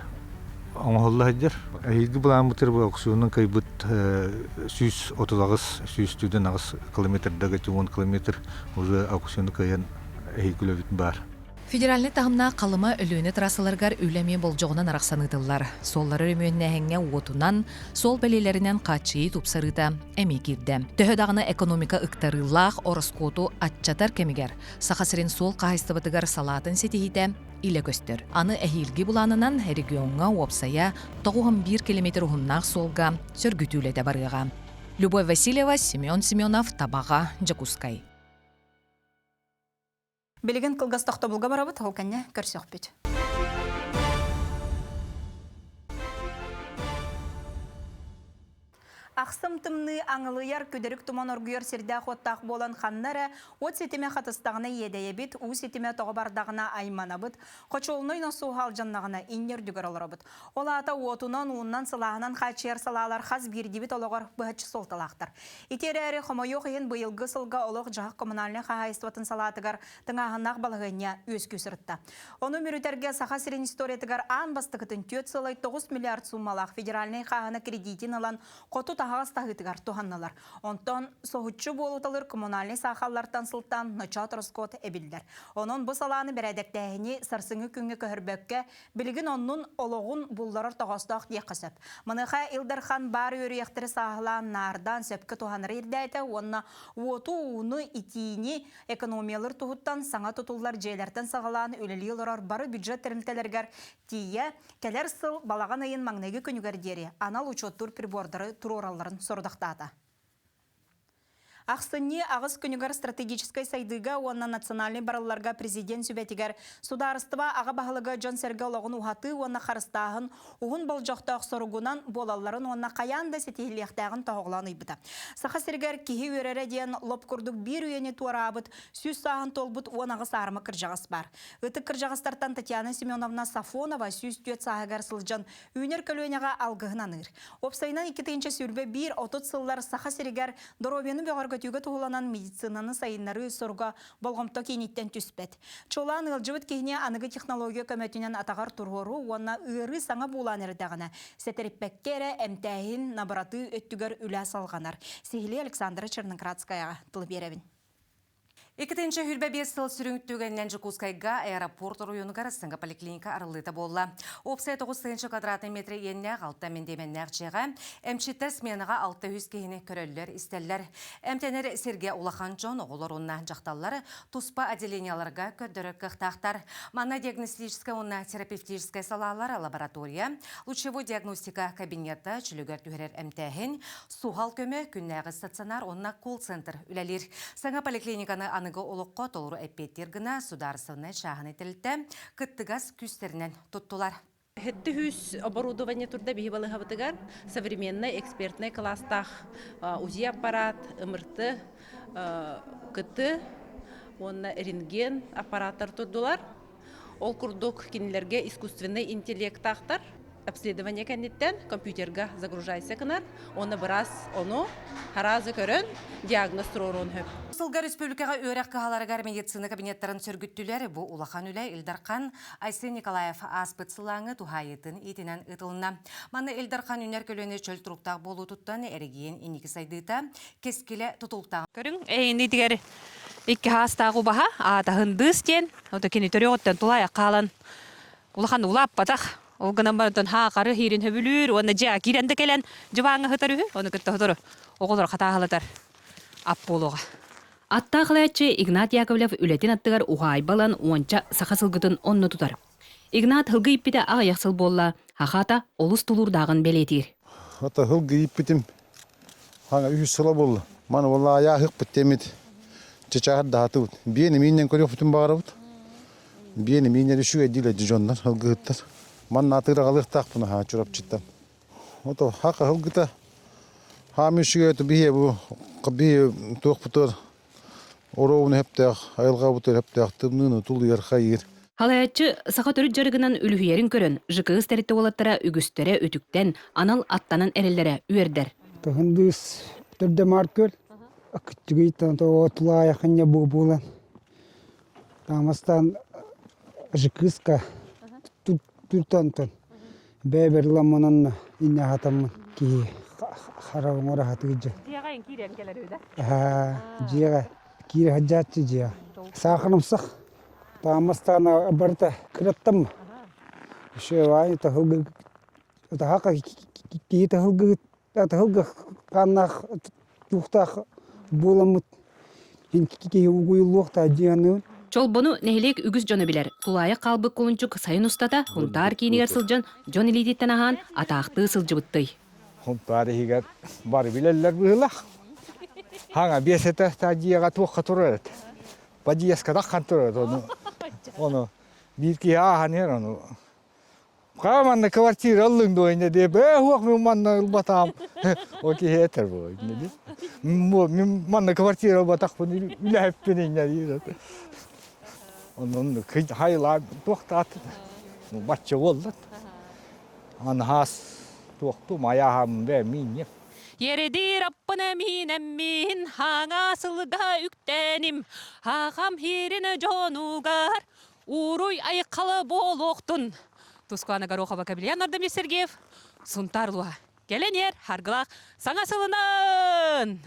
оҥоһулла сылдьар. Эһиилги былааммытыгар бу аукционунан кыайбыт 138, 148 километрдага 10 километр уже аукциону кыайан эһиилги үлэбит баар.
Федеральнай таһымнаах Халыма Өлүөнэ трассаларыгар үлэ эмиэ болдьоҕунан арахсан ыытыллар. Суоллары өрөмүөннээһиҥҥэ уотунан, суол бэлиэлэринэн хааччыйыы тупсарыыта эмиэ киирдэ. Төһө даҕаны экономика ыктарыылаах ороскуоту аччатар кэмигэр Саха сирин суол хаһаайыстыбатыгар салаатын ситиһиитэ илэ көстөр. Аны эһиилги былаанынан региоҥҥа уопсайа 91 километр уһуннаах суолга сөргүтүү үлэтэ барыаҕа. Любовь Васильева, Семен Семенов, Табаҕа, Дьокуускай.
Билигин кылгас тохтобулга барабыт, ол кэннэ көрсөхпүт. Ахсым тымныы аҥылыйар, күдэрик туман оргуйар сирдээх-уоттаах буолан ханна эрэ уот ситимэ хатыстаҕына иэдэйэбит, уу ситимэ тоҕо бардаҕына айманабыт, хочуолунай носуоһа алдьаннаҕына инньэ үрдүгэр олоробут. Ол аата уотунан, ууннан, сылааһынан хааччыйар салаалар хас биирдиибит олоҕор быһаччы суолталаахтар. Ити эрээри, хомойуох иһин, быйылгы сылга олох-дьаһах коммунальнай хаһаайыстыбатын салаатыгар тыҥааһыннаах балаһыанньа үөскүү сырытта. Ону мүрүтэргэ Саха сирин историятыгар аан бастакытын 4,9 миллиард сууммалаах федеральнай хааһына кредитин ылан хоту таһаҕас таһыытыгар туһаннылар. Онтон соһуччу буолуталыр коммунальнай саахаллартан сылтаан ночоот ороскуот эбиллэр. Онон бу салааны бэрээдэктээһини сарсыҥҥы күҥҥэ көһөрбөккө, Билигин оннун олоҕун булларар тоҕоостоох диэххэ сөп. Маныаха Ил Дархан баар үөрүйэхтэри сааһылаан, наардаан сөпкө туһанары ирдээтэ уонна уоту, ууну, итиини экономиялыыр туһуттан саҥа тутуллар дьиэлэртэн саҕалаан үлэлии олорор бары бюджет тэрилтэлэригэр тиийэ кэлэр сыл балаҕан ыйын маҥнайгы күнүгэр диэри анал учуоттуур прибордары туруоралларын сорудахтаата. Ахсынньы аҕыс күнүгэр стратегическай сайдыыга уонна национальнай барылларга президент сүбэтигэр судаарыстыба аҕа баһылыга дьон-сэргэ олоҕун уһатыы уонна харыстааһын уһун болдьохтоох соругунан буолалларын уонна хайаан да ситиһиллиэхтээҕин тоһоҕолоон ыйбыта. Саха сиригэр киһи үөрэрэ диэн лоп курдук биир үйэни туораабыт 100 сааһын туолбут 18 аарыма кырдьаҕас баар. Ытык кырдьаҕастартан Татьяна Семеновна Сафонова 104 сааһыгар сылдьан үүнэр көлүөнэҕэ алгыһын аныыр. Уопсайынан 2021-30 сыллар Саха сиригэр доруобуйаны бөҕөргөтүүгэ туһуланан медицинаны сайыннарыы соруга болҕомто кииниттэн түспэт. Чуолаан ыалдьыбыт киһини аныгы технология көмөтүнэн атаҕар туруоруу уонна ыарыы саҥа буулаан эрдэҕинэ сэтэриппэккэ эрэ эмтээһин, набыратыы өттүгэр үлэ салҕанар. Сиһилии Александра Черноградскаяҕа тыл биэрэбин.
2025 сыл сүрүн түгэнинэн Дьокуускайга аэропорт оройуонугар саҥа поликлиника арыллыыта буолла. Уопсай 9 квадратный метр иэннээх 6 мэндиэмэннээх дьиэҕэ эмчиттэр сменаҕа 600 киһини көрөллөр-истэллэр. Эмтэнэр сиргэ улахан дьон, оҕолор уонна дьахталлар туспа отделениеларга көрдөрөр кыахтаахтар. Манна диагностическай уонна терапевтическай салаалар, лаборатория, лучевой диагностика кабинета, чөлүгэр түһэрэр эмтээһин, Суһал көмө күннээҕи стационар уонна колл-центр үлэлиир. Саҥа поликлиниканы аныгы олоххо толору эппиэттиир гына судаарыстыбаннай чааһынай тэрилтэ кыттыгас күүстэринэн туттулар.
700 оборудование турда биһи балыһабытыгар современный экспертный класстаах УЗИ аппарат, МРТ, КТ уонна рентген аппараттар турдулар. Ол курдук кинилэргэ искусственнай интеллектаахтар обследование кэнниттэн компьютерга загружайся гынар уонна быраас ону хараазы көрөн диагноз туруоруон сөп.
Сылга республикаҕа үөрэх кыһаларыгар медицина кабинеттарын сөргүттүлэр. Бу улахан үлэ Ил Дархан Айсен Николаев ааспыт сылааҥы туһаайыытын иитинэн ыытылынна. Манна Ил Дархан үүнэр көлүөнэ чөл туруктаах буолуутуттан эрэгийиэн инники сайдыыта кэскилэ тутулуктаах.
Көрүҥ, эйиниитигэр икки хаастаах убаһа аатаһын дыыс диэн, ото кини төрүөҕүттэн тулаайах хаалан улахан улааппатах. Ол гынан баран хаакары хиирин хөбүлүүр уонна дьиэ киирэн да кэлэн дьыбааҥҥа сытар үһү. Ону кытта сотору оҕолор хатааһылатар ап буолуоҕа.
Аттаах ылааччы Игнат Яковлев үлэтин аттыгар уһаайба ылан уонча саха сылгытын онно тутар. Игнат һылгы ииппитэ аҕыйах сыл буолла, хахаата олус тулуурдааҕын бэлиэтиир.
Ата һылгы ииппитим хаҥа үһүс сыла буолла. Маны буолла айааһыкпыт темит чычаар даатыбыт. Биэни мииннэн көрүөхпүтүн баҕарабыт. Биэни мииннэр үчүгэй диилэр дьоннор һылгыһыттар. Манна атыыраҕалыахтаахпын аһаа Чурапчыттан. Ото хака һылгыта хаам үчүгэй биһиэ бу биһи туохпутугар Оруобуна сөптөөх, айылҕабытыгар сөптөөх тымныыны тулуйар хайыыр.
Халайааччы саха төрүт дьарыгынан үлүһүйэрин көрөн, ЖКС тэрилтэ уолаттара үгүстэрэ үтүктэн, анал аттанан эрэллэрэ үөрдэр.
Тыһындыыс төрдө Маркөл, кыттыгыйтан тулаайахынньа буолан, таамастан ЖКСка туртантан. Бэйэбэр ыламмынан иннэ аһатаммын киһи хараҕын оҥоро сатыыр дьэ.
Дьиэҕэ киирэн кэлэр үһү да?
Дьиэҕэ киирэ сылдьааччы дьиэҕэ. Саахарымсах таамастаана барыта кыраттамма. Еще Ваня таһылгы таһака киһи таһылгы таһылгы хааннаах туохтаах буоламмыт киһи угуйуллуохтаах дьиэни
Чолбону нэһилиэк үгүс дьоно билэр. Тулаайах хаалбыт кулунчук сайын устата Һунтаар киинигэр сылдьан дьон илиититтэн аһаан атаахтыы сылдьыбыттый.
Һунтаар иһигэр бары билэллэр быһыылаах. Хаҥа биэс этэ дьиэҕэ туохха турар этэ. Подъездка таххан турар этэ ону. Ону биир киһи ааһан иһэр ону Хаа манна квартира ыллыҥ дуо иннэ диэ бээ уох мин манна ылбатаам ол киһи этэр буо иннэ диэ мин манна квартира ылбатахпын үлэһиппин иннэ диир онон хайлаан туохтаат бачча буолла анхаас туохту майааһам бээ минньэ
Ередир аппына миинэммин хаҥа сылга үктэним хахам хирин дьонугар Ууруй айхала буолуохтун! Тускуана Горохова Кабельян Ардамир Сергеев, Сунтаар улууһа. Кэлэн иһэр харгылаах саҥа сылынан!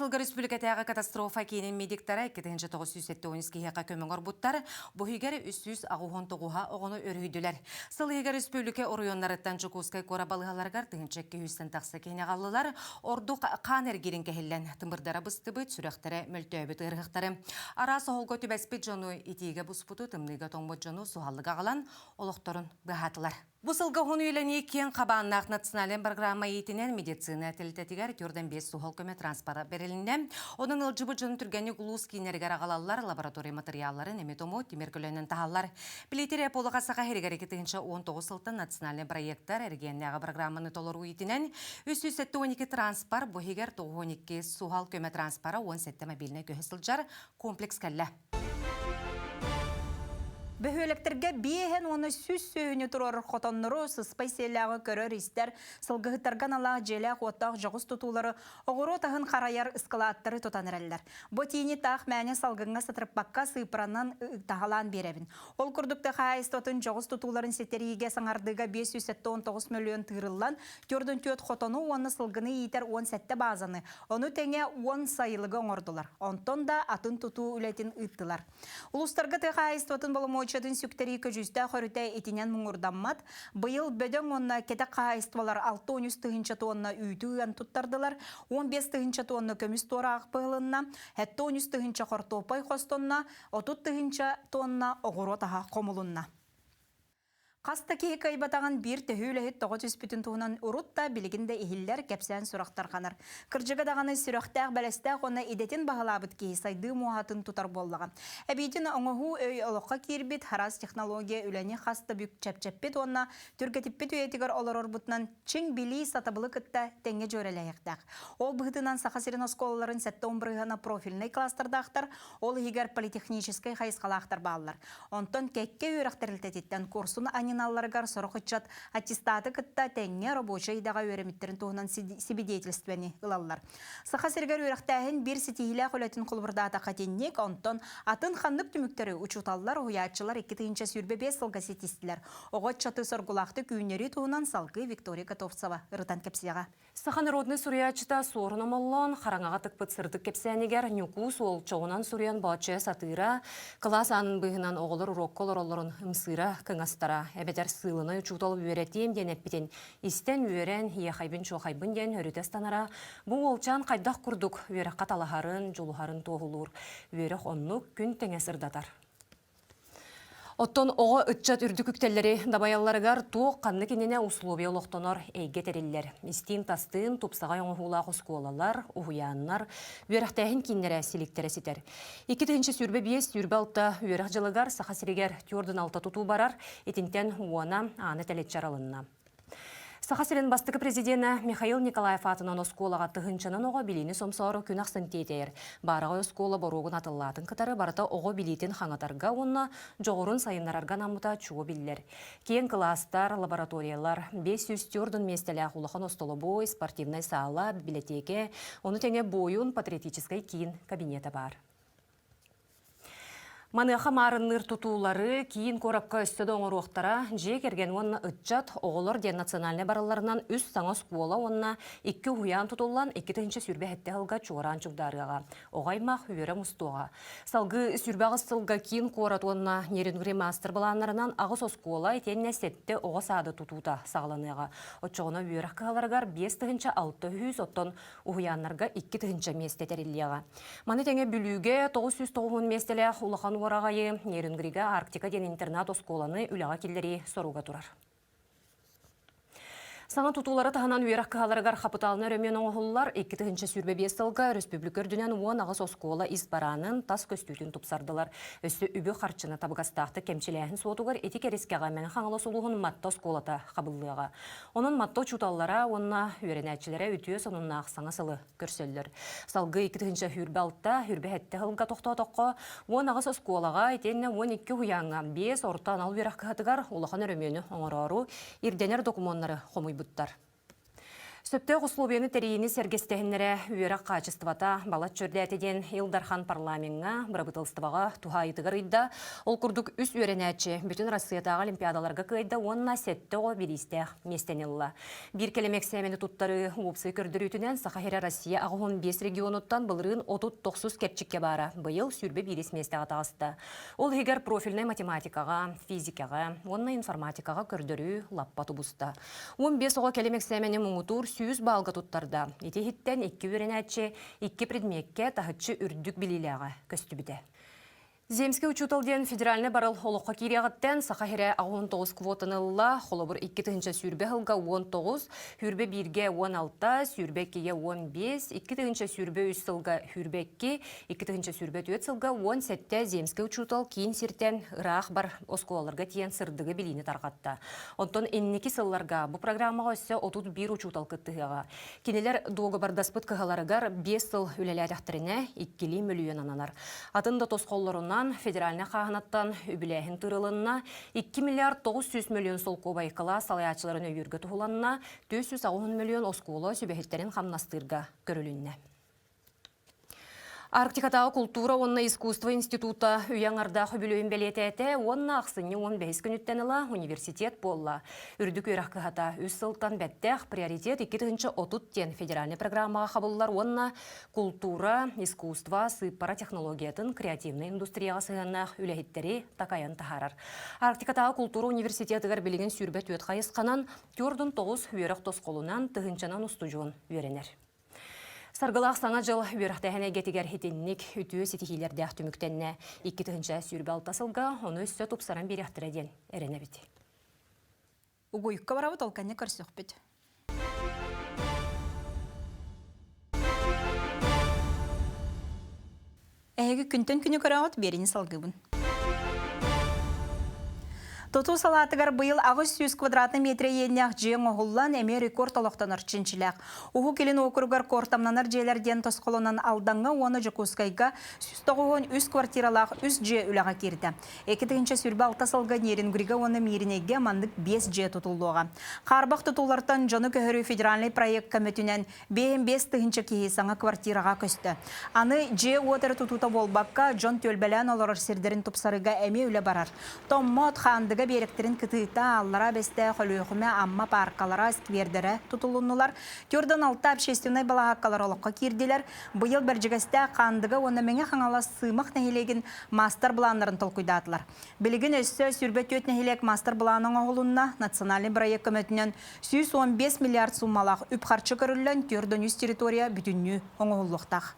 Сылга республикатааҕы катастрофа киинин медиктара 2970 киһиэхэ көмө оҥорбуттар, бу иһигэр 389 оҕону өрүһүйдүлэр. Сыл иһигэр республика оройуоннарыттан Дьокуускай куорат балыыһаларыгар 1200-тэн тахса киһини аҕаллылар. Ордук хаан эргиирин кэһиллэн, тымырдара быстыбыт, сүрэхтэрэ мөлтөөбүт ыарыһахтары. Араас оһолго түбэспит дьону итиигэ буспуту, тымныыга тоҥмут дьону суһаллык аҕалан, олохторун быһаатылар. Бу сылга уһун үйэлэнии киэҥ хабааннаах национальнай программа иитинэн медицина тэрилтэтигэр 45 суһал көмө транспора бэрилиннэ. Онон ыалдьыбыт дьону түргэнник улуус кииннэригэр аҕалаллар, лаборатория матырыйаалларын эми-тому тимир көлөнөн таһаллар. Билиитир Эполаха Саха сиригэр 2019 сылтан национальнай проектар эрэгийиэннээҕи программаны толоруу иитинэн 372 транспорт, бу иһигэр 92 суһал көмө транспора 17 мобильнай көһө сылдьар комплекс кэллэ.
Бөһүөлэктэргэ биэһэн уонна сүүс сүөһүнү туруорар хотоннору, сыспай сиэллээҕи көрөр-истэр, сылгыһыттарга аналаах дьиэлээх-уоттаах дьоҕус тутуулары, оҕуруот аһын харайар ыскылааттары тутан эрэллэр. Бу этиини таах мээнэ салгыҥҥа сатырыппакка сыыппаранан таһалаан биэрэбин. Ол курдук тыа хаһаайыстыбатын дьоҕус тутууларын ситэриигэ саҥардыыга 579 мөлүйүөн тыырыллан, 44 хотону уонна сылгыны иитэр 17 баазаны, Ону тэҥэ уон сайылыгы оҥордулар. Онтон да атын тутуу үлэтин ыыттылар. Улуустарга тыа хаһаайыстыбатын боломуочуйатын сүктэрии көдьүүстээх өрүтэ итинэн муҥурдаммат. Быйыл бөдөҥ уонна кэтэх хаһаайыстыбалар 63 тыһыынча туонна үүтү ыан туттардылар, 15 тыһыынча туонна көмүс туораах быһылынна, 73 тыһыынча хортуоппай хостонно, 30 тыһыынча туонна оҕуруот аһа хомулунна. Хас да киһи кыайбатаҕын биир төһүү үлэһит тоҕо түспүтүн туһунан урут да, билигин да иһиллэр, кэпсээн сурах тарҕанар. Кырдьыга даҕаны сүрэхтээх-бэлэстээх уонна идэтин баһылаабыт киһи сайдыы муоһатын тутар буоллаҕа. Эбиитин оҥоһуу өй олоххо киирбит, араас технология үлэни хас да бүк чэпчэппит уонна түргэтиппит үйэтигэр олорорбутунан чиҥ билии сатабылы кытта тэҥҥэ дьүөрэлэһиэхтээх. Ол быһыытынан Саха сирин оскуолаларын 70 бырыһыана профильнай кластердаахтар, ол иһигэр политехническэй хайысхалаахтар бааллар. Онтон кэккэ үөрэх тэрилтэтиттэн курсун аньыналларыгар сорох ыччат аттестаты кытта тэҥҥэ рабочай идэҕэ үөрэммиттэрин туһунан сибидиэтэлистибэни ылаллар. Саха сиригэр үөрэхтээһин биир ситиһиилээх үлэтин холобурдаатахха итинник, онтон атын ханнык түмүктэри учууталлар, уһуйааччылар 2025 сылга ситистилэр. Оҕо ыччаты соргулаахтык үүннэрии туһунан салгыы Виктория Готовцева ырытан кэпсиэҕэ.
Саха народнай суруйааччыта Суорун Омоллоон хараҥаҕа тыкпыт сырдык кэпсээнигэр Ньукуус уол чоҕунан суруйан бооччойо сатыыра, кылаас аанын быыһынан оҕолор уруокка олороллорун ымсыыра кыҥастара, эбэтэр сыылынай учуутал үөрэтиэм диэн эппитин истэн үөрэн, иэхэйбин-чуохайбын диэн өрүтэ ыстанара, бу уолчаан хайдах курдук үөрэххэ талаһарын, дьулуһарын туоһулуур. Үөрэх оннук күн тэҥэ сырдатар. Оттон оҕо ыччат үрдүк үктэллэри дабайалларыгар туох ханнык иннинэ условия олохтонор эйгэ тэриллэр. Истиин-тастыын тупсаҕай оҥоһуулаах оскуолалар, уһуйааннар, үөрэхтээһин кииннэрэ силиктэрэ ситэр. 2025-26 үөрэх дьылыгар Саха сиригэр 46 тутуу барар, итинтэн уона ааны тэлэччи арылынна. Саха сирин бастакы президенэ Михаил Николаев аатынан оскуолаҕа тыһыынчанан оҕо билиини сомсоору күн ахсын тиэтэйэр. Баараҕай оскуола боруогун атыллаатын кытары барыта оҕо билиитин хаҥатарга уонна дьоҕурун сайыннарарга анаммыта чуо биллэр. Киэҥ кылаастар, лабораториялар, 500 төрдүн миэстэлээх улахан остолобуой, спортивнай саала, бибилэтиэкэ, ону тэҥэ буойун патриотическай киин кабинета баар. Маныаха маарынныыр тутуулары киин куоракка өссө да оҥоруохтара, дьиэ кэргэн уонна ыччат, оҕолор диэн национальнай барылларынан үс саҥа оскуола уонна икки уһуйаан тутуллан 2027 сылга чуораан чугдаарыаҕа, оҕо аймах үөрэ мустуоҕа. Салгыы 28 сылга киин куорат уонна Нерюнгри маастар-былааннарынан аҕыс оскуола итиэннэ сэттэ оҕо саада тутуута саҕаланыаҕа. Оччоҕуна үөрэх кыһаларыгар 5600, оттон уһуйааннарга 2000 миэстэ тэриллиэҕэ. Маны тэҥэ Бүлүүгэ 990 миэстэлээх Улахан Уораҕайы, Нерюнгрига Арктика диэн интернат-оскуоланы үлэҕэ киллэрии соруга турар. Саҥа тутуулары таһынан үөрэх кыһаларыгар хапытаалынай өрөмүөн оҥоһуллар. 2025 сылга өрөспүүбүлүкэ үрдүнэн 18 оскуола ис бараанын, тас көстүүтүн тупсардылар. Өссө үбү-харчыны табыгастаахтык кэмчилээһин суотугар ити кэрискэҕэ Мэҥэ Хаҥалас улууһун Матта оскуолата хабыллыаҕа. Онон Матта учууталлара уонна үөрэнээччилэрэ үтүө сонуннаах саҥа сылы көрсөллөр. Салгыы 2026 27 сылга тохтоотоххо, 18 оскуолаҕа итиэннэ 12 уһуйааҥҥа 5 орто анал үөрэх кыһатыгар улахан өрөмүөнү оҥороору ирдэнэр докумуоннары хомуйбуттар. Сөптөөх условияны тэрийиини сэргэстэһиннэрэ үөрэх хаачыстыбата балачча үрдээтэ диэн Ил Дархан парламеҥҥа, бырабыыталыстыбаҕа туһаайыытыгар ыйда. Ол курдук үс үөрэнээччи бүтүн Россиятааҕы олимпиадаларга кыайда уонна сэттэ оҕо бириистээх миэстэни ылла. Биир кэлим эксээмэни туттарыы уопсай көрдөрүүтүнэн Саха сирэ Россия 85 регионуттан былырыын 39 кэрчиккэ баара, быйыл 21 миэстэҕэ таҕыста. Ол иһигэр профильнай математикаҕа, физикаҕа уонна информатикаҕа көрдөрүү лаппа тубуста. 15 оҕо кэлим эксээмэни муҥутуур 100 баалга туттарда. Ити иһиттэн икки үөрэнээччи икки предмеккэ таһыччы үрдүк билиилээҕэ көстүбүтэ. Земский учуутал диэн федеральнай барыл олоххо киириэҕиттэн Саха сирэ 89 квотаны ылла. Холобур, 2020 сылга 19, 21-гэ 16, 22-гэ 15, 2023 сылга 22, 2024 сылга 17 земский учуутал киин сиртэн ыраах бар оскуолаларга тиийэн сырдыгы билиини тарҕатта. Онтон инники сылларга бу программаҕа өссө 31 учуутал кыттыһыаҕа. Кинилэр дуогабардаспыт кыһаларыгар биэс сыл үлэлээтэхтэринэ иккилии мөлүйүөн ананар. Атын да тосхоллорунан федеральнай хааһынаттан үбүлээһин тыырылынна, 2 миллиард 900 мөлүйүөн солкуобай кылаас салайааччыларын өйүүргэ туһуланна, 480 мөлүйүөн оскуола сүбэһиттэрин хамнастыырга көрүлүннэ. Арктикатааҕы култуура уонна искусство института үйэ аҥардаах үбүлүөйүн бэлиэтээтэ уонна ахсынньы 15 күнүттэн ыла университет буолла. Үрдүк үөрэх кыһата үс сылтан бэттэх приоритет 2030 диэн федеральнай программаҕа хабыллар уонна култуура, искусство, сыыппара технологиятын креативнай индустрияҕа сыһыаннаах үлэһиттэри такайан таһаарар. Арктикатааҕы култуура университетыгар билигин 24 хайысханан 49 үөрэх тосхолунан тыһыынчанан устудьуон үөрэнэр. Саргылаах Саҥа дьыл үөрэхтээһин эйгэтигэр итинник үтүө ситиһиилэрдээх түмүктэннэ. 2026 сылга ону өссө тупсаран биэриэхтэрэ диэн эрэнэбит.
Угуйукка барабыт, ол кэннэ көрсөхпүт. Эһиги күнтэн күнү көрөҕүт, биэриини салгыыбын. Тутуу салаатыгар быйыл 800 квадратный метр иэннээх дьиэ оҥоһуллан, эмиэ рекорд олохтонор чинчилээх. Уһук Илин уокуругар куортамнанар дьиэлэр диэн тосхолонон Алдаҥҥа уонна Дьокуускайга 193 квартиралаах үс дьиэ үлэҕэ киирдэ. 2026 сылга Нерюнгрига уонна Мииринэйгэ маннык биэс дьиэ тутуллуоҕа. Хаарбах тутуулартан дьону көһөрүү федеральнай проект көмөтүнэн 55 тыһыынча киһи саҥа квартираҕа көстө. Аны дьиэ-уот эрэ тутуута буолбакка, дьон түөлбэлээн олорор сирдэрин тупсарыыга эмиэ үлэ барар. Томмот, Хаандыга биэрэктэрин кытыыта, Аллараа Бэстээх, Өлүөхүмэ, Амма пааркалара, сквердэрэ тутулуннулар. Төрдөн алта общественнай балаһааккалар олоххо киирдилэр. Быйыл Бэрдьигэстээх, Хаандыга уонна Мэҥэ Хаҥалас Сыымах нэһилиэгин маастар-былааннарын толкуйдаатылар. Билигин өссө 24 нэһилиэк маастар-былаана оҥоһулунна, национальнай бырайыак көмөтүнэн 115 миллиард сууммалаах үп-харчы көрүллэн, 403 территория бүтүннүү оҥоһуллуохтаах.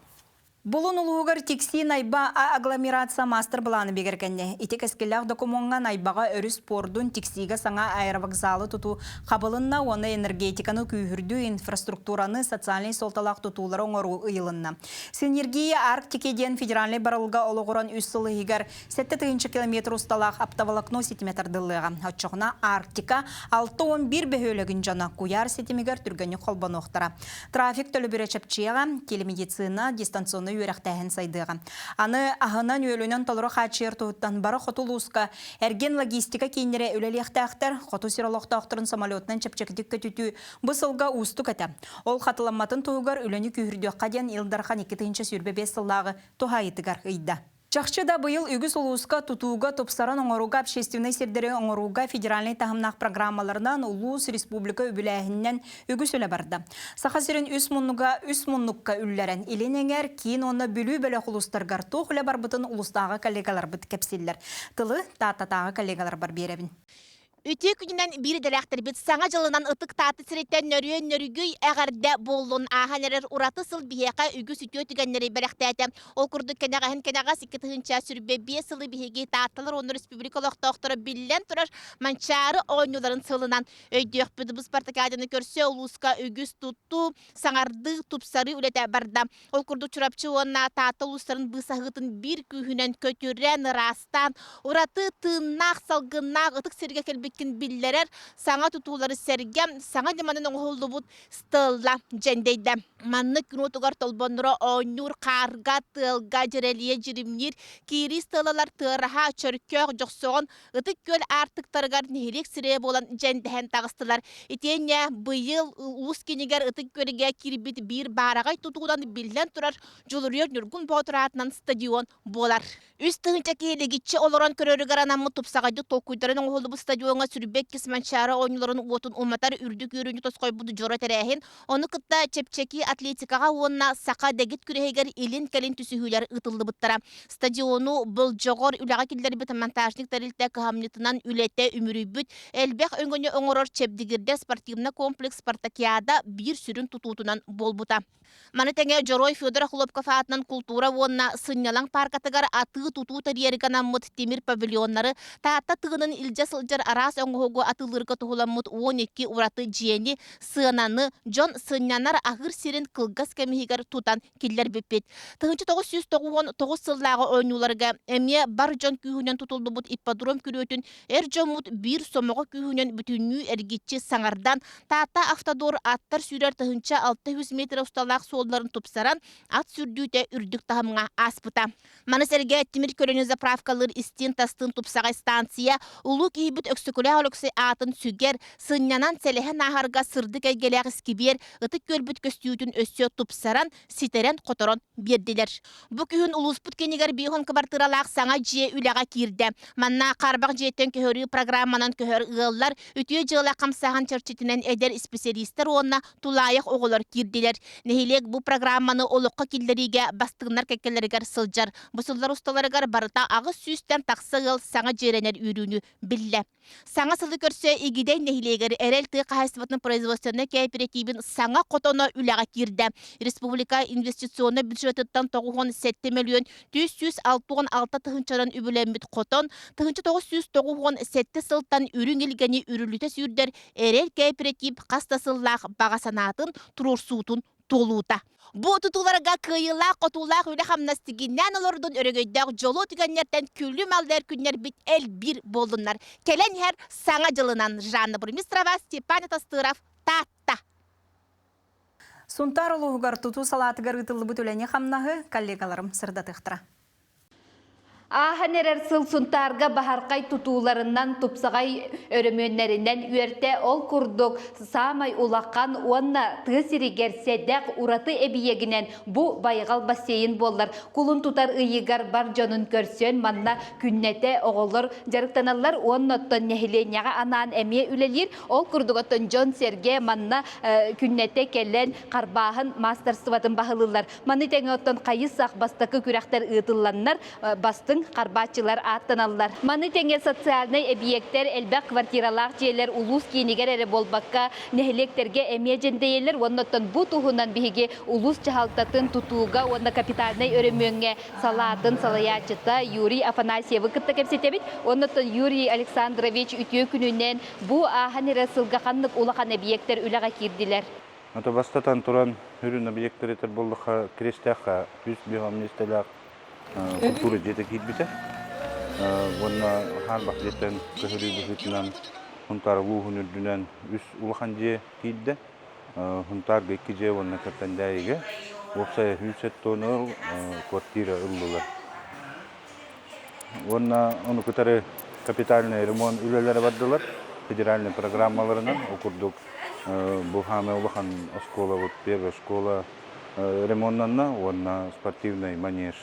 Булун улууһугар Тиксии Найба агломерация мастер-былааны бигэргэннэ. Ити кэскиллээх докумуоҥҥа Найбаҕа өрүс пуордун Тиксиигэ саҥа аэровокзалы тутуу хабылынна уонна энергетиканы күүһүрдүү, инфраструктураны, социальнай суолталаах тутуулары оҥоруу ыйылынна. Синергия Арктики диэн федеральнай барылга олоҕуран үс сыл иһигэр 7000 километр усталаах оптоволокно ситимэ тардыллыаҕа. Оччоҕуна Арктика 61 бөһүөлэгин дьоно куйаар ситимигэр түргэнник холбонуохтара. Трафик төлөбүрэ чэпчиэҕэ, телемедицина, дистанционнай үөрэхтээһин сайдыаҕа. Аны аһынан-үөлүнэн толору хааччыйар туһуттан бары хоту улууска эргин логистика кииннэрэ үлэлиэхтээхтэр. Хоту сир олохтоохторун самолетунан чэпчэкитик көтүтүү бу сылга уустук этэ. Ол хатыламматын туһугар үлэни күүһүрдүөххэ диэн Ил Дархан 2025 сыллааҕы туһаайытыгар ыйда. Чахчы да быйыл үгүс улууска тутууга, тупсаран оҥорууга, общественнай сирдэри оҥорууга федеральнай таһымнаах программаларынан улуус, республика үбүлээһининэн үгүс үлэ барда. Саха сирин үс муннуга үс муннукка үллэрэн, Илин эҥэр, киин уонна Бүлүү бөлөх улуустаргар туох үлэ барбытын улуустааҕы коллегаларбыт кэпсииллэр. Тылы Тааттатааҕы коллегаларбар биэрэбин.
Үтүө күнүнэн биир идэлээхтэрбит Саҥа дьылынан ытык Таатта сириттэн нөрүөн нөрүгүй эҕэрдэ буоллун! Ааһан эрэр ураты сыл биһиэхэ үгүс үтүө түгэннэри бэлэхтээтэ. Ол курдук кэнэҕэһин кэнэҕэс 2025 сылы биһиги Таатталар уонна республика олохтоохторо биллэн турар Манчаары оонньууларын сылынан өйдүөхпүт. Бу спартакиаданы көрсө улууска үгүс туттуу, саҥардыы, тупсарыы үлэтэ барда. Ол курдук Чурапчы уонна Таатта улуустарын быысаһыытын биир күүһүнэн көтүрэн, ыраастаан, ураты тыыннаах, салгыннаах ытык сиргэ кэлбиккин биллэрэр саҥа тутуулары сэргэ саҥа ньыманан оҥоһуллубут стелла дьэндэйдэ. Маннык күн уотугар толбонноро оонньуур хаарга, тыалга дьирэлийэ дьиримниир киирии стеллалар тыараһа, чөркөөх, дьохсоҕон Ытык Күөл аартыктарыгар нэһилиэк сирэйэ буолан дьэндэһэн таҕыстылар. Итиэннэ быйыл улуус кинигэр Ытык Күөлгэ киирбит биир баараҕай тутуунан биллэн турар Дьулуруйар Ньургун Боотур аатынан стадион буолар. 3000 киһи лигиччи олорон көрөрүгэр анаммыт тупсаҕайдык толкуйдарын оҥоһуллубут стадиоҥа сүрбэ иккис Манчаары оонньууларын уотун уматар үрдүк үөрүүнү тосхойбут дьоро тэрээһин, ону кытта чэпчэки атлетикаҕа уонна саха дэгит күрэһигэр илин-кэлин түсүһүүлэр ыытыллыбыттара. Стадиону болдьоҕор үлэҕэ киллэрбит монтажник тэрилтэ кыһамньытынан үлэтэ үмүрүйбүт, элбэх өҥөнү оҥорор чэбдигирдэр спортивнай комплекс спартакиада биир сүрүн тутуутунан буолбута. Маны тэҥэ Дьоруой Федор Охлопков аатынан култуура уонна сынньалаҥ пааркатыгар атыы-тутуу тэрийэргэ анаммыт тимир павильоннары, Таатта тыынын илдьэ сылдьар араас оҥоһугу атыылыырга туһуламмыт 12 ураты дьиэни, сыананы, дьон сынньанар аһыыр сирин кылгас кэм иһигэр тутан киллэрбиппит. 1999 сыллааҕы оонньууларга эмиэ бар дьон күүһүнэн тутуллубут ипподром күрүөтүн эр дьоммут биир сомоҕо күүһүнэн бүтүннүү эргиччи саҥардан, Таатта Автодор аттар сүүрэр 1600 метр усталаах суолларын тупсаран, ат сүрдүүтэ үрдүк таһымҥа ааспыта. Маны сэргэ тимир көлөнү заправкалыыр истиин-тастыын тупсаҕай станция улуу киһибит Өксөкүлээх Өлөксөй аатын сүгэр, сынньанан, сэлэһэн ааһарга сырдык эйгэлээх искибиэр ытык күөлбүт көстүүтүн өссө тупсаран, ситэрэн-хоторон биэрдилэр. Бу күһүн улууспут киинигэр биэс кыбартыыралаах саҥа дьиэ үлэҕэ киирдэ. Манна хаарбах дьиэттэн көһөрүү программанан көһөр ыаллар, үтүө дьыала хамсааһын чэрчитинэн эдэр исписэлиистэр уонна тулаайах оҕолор киирдилэр. Нэһилиэк бу программаны олоххо киллэриигэ бастыҥнар кэккэлэригэр сылдьар. Бу сыллар усталарыгар барыта 800-тэн тахса ыал саҥа дьиэлэнэр үөрүүнү биллэ. Саҥа сылы көрсө Игидэй нэһилиэгэр Эрэл тыа хаһаайыстыбатын производственнай кээпэрэтиибин саҥа хотоно үлэҕэ киирдэ. Республика инвестиционнай бюджетыттан 97 мөлүйүөн 466 тыһыынчанан үбүлэммит хотон 1997 сылтан үрүҥ илгэни үрүлүтэ сүүрдэр Эрэл кээпэрэтиип хас да сыллаах баҕа санаатын туруорсуутун туолуута. Бу тутууларга кыайыылаах-хотуулаах үлэ-хамнас тигиннээн олордун өрөгөйдөөх дьолуо түгэннэртэн күлүм-аллар күннэрбит элбиир буоллуннар. Кэлэн иһэр Саҥа дьылынан Жанна Бурмистрова, Степан Атастыров, Таатта.
Сунтаар улууһугар тутуу салаатыгар ыытыллыбыт үлэни-хамнаһы коллегаларым сырдатыахтара.
Ааһан эрэр сыл Сунтаарга баһархай тутууларынан, тупсаҕай өрөмүөннэринэн үөртэ. Ол курдук, саамай улахан уонна тыа сиригэр сэдэх ураты эбийиэгинэн бу байҕал бассейн буоллар. Кулун тутар ыйыгар бар дьонун көрсөн, манна күннэтэ оҕолор дьарыктаналлар уонна оттон нэһилиэнньэҕэ анаан эмиэ үлэлиир. Ол курдук оттон дьон-сэргэ манна күннэтэ кэлэн харбааһын маастарствотын баһылыыллар. Маны тэҥэ оттон хайы-сах бастакы күрэхтэр ыытылланнар, бастыҥ харбааччылар ааттаналлар. Маны тэҥэ социальнай эбийиэктэр, элбэх квартиралаах дьиэлэр улуус киинигэр эрэ буолбакка, нэһилиэктэргэ эмиэ дьэндэйэллэр уонна оттон бу туһунан биһиги улуус дьаһалтатын тутууга уонна капитальнай өрөмүөҥҥэ салаатын салайааччыта Юрий Афанасьевы кытта кэпсэтэбит. Уонна оттон Юрий Александрович үтүө күнүнэн бу ааһан эрэ сылга ханнык улахан эбийиэктэр үлэҕэ киирдилэр?
Ото бастатан туран үрүн объекттары этэр буоллахха Крестээххэ 105 миэстэлээх культура дьиэтэ киирбитэ. Уонна хаарбах дьиэттэн көһөрүү быһыытынан Сунтаар улууһун үрдүнэн үс улахан дьиэ киирдэ. Сунтаарга икки дьиэ уонна Кэппэндээйигэ уопсайа 170 квартира ыллылар. Уонна ону кытары капитальный ремонт үлэлэрэ бардылар федеральнай программаларынан. Ол курдук бу хаамай улахан оскуолабыт первая школа ремоннанна уонна спортивный манеж.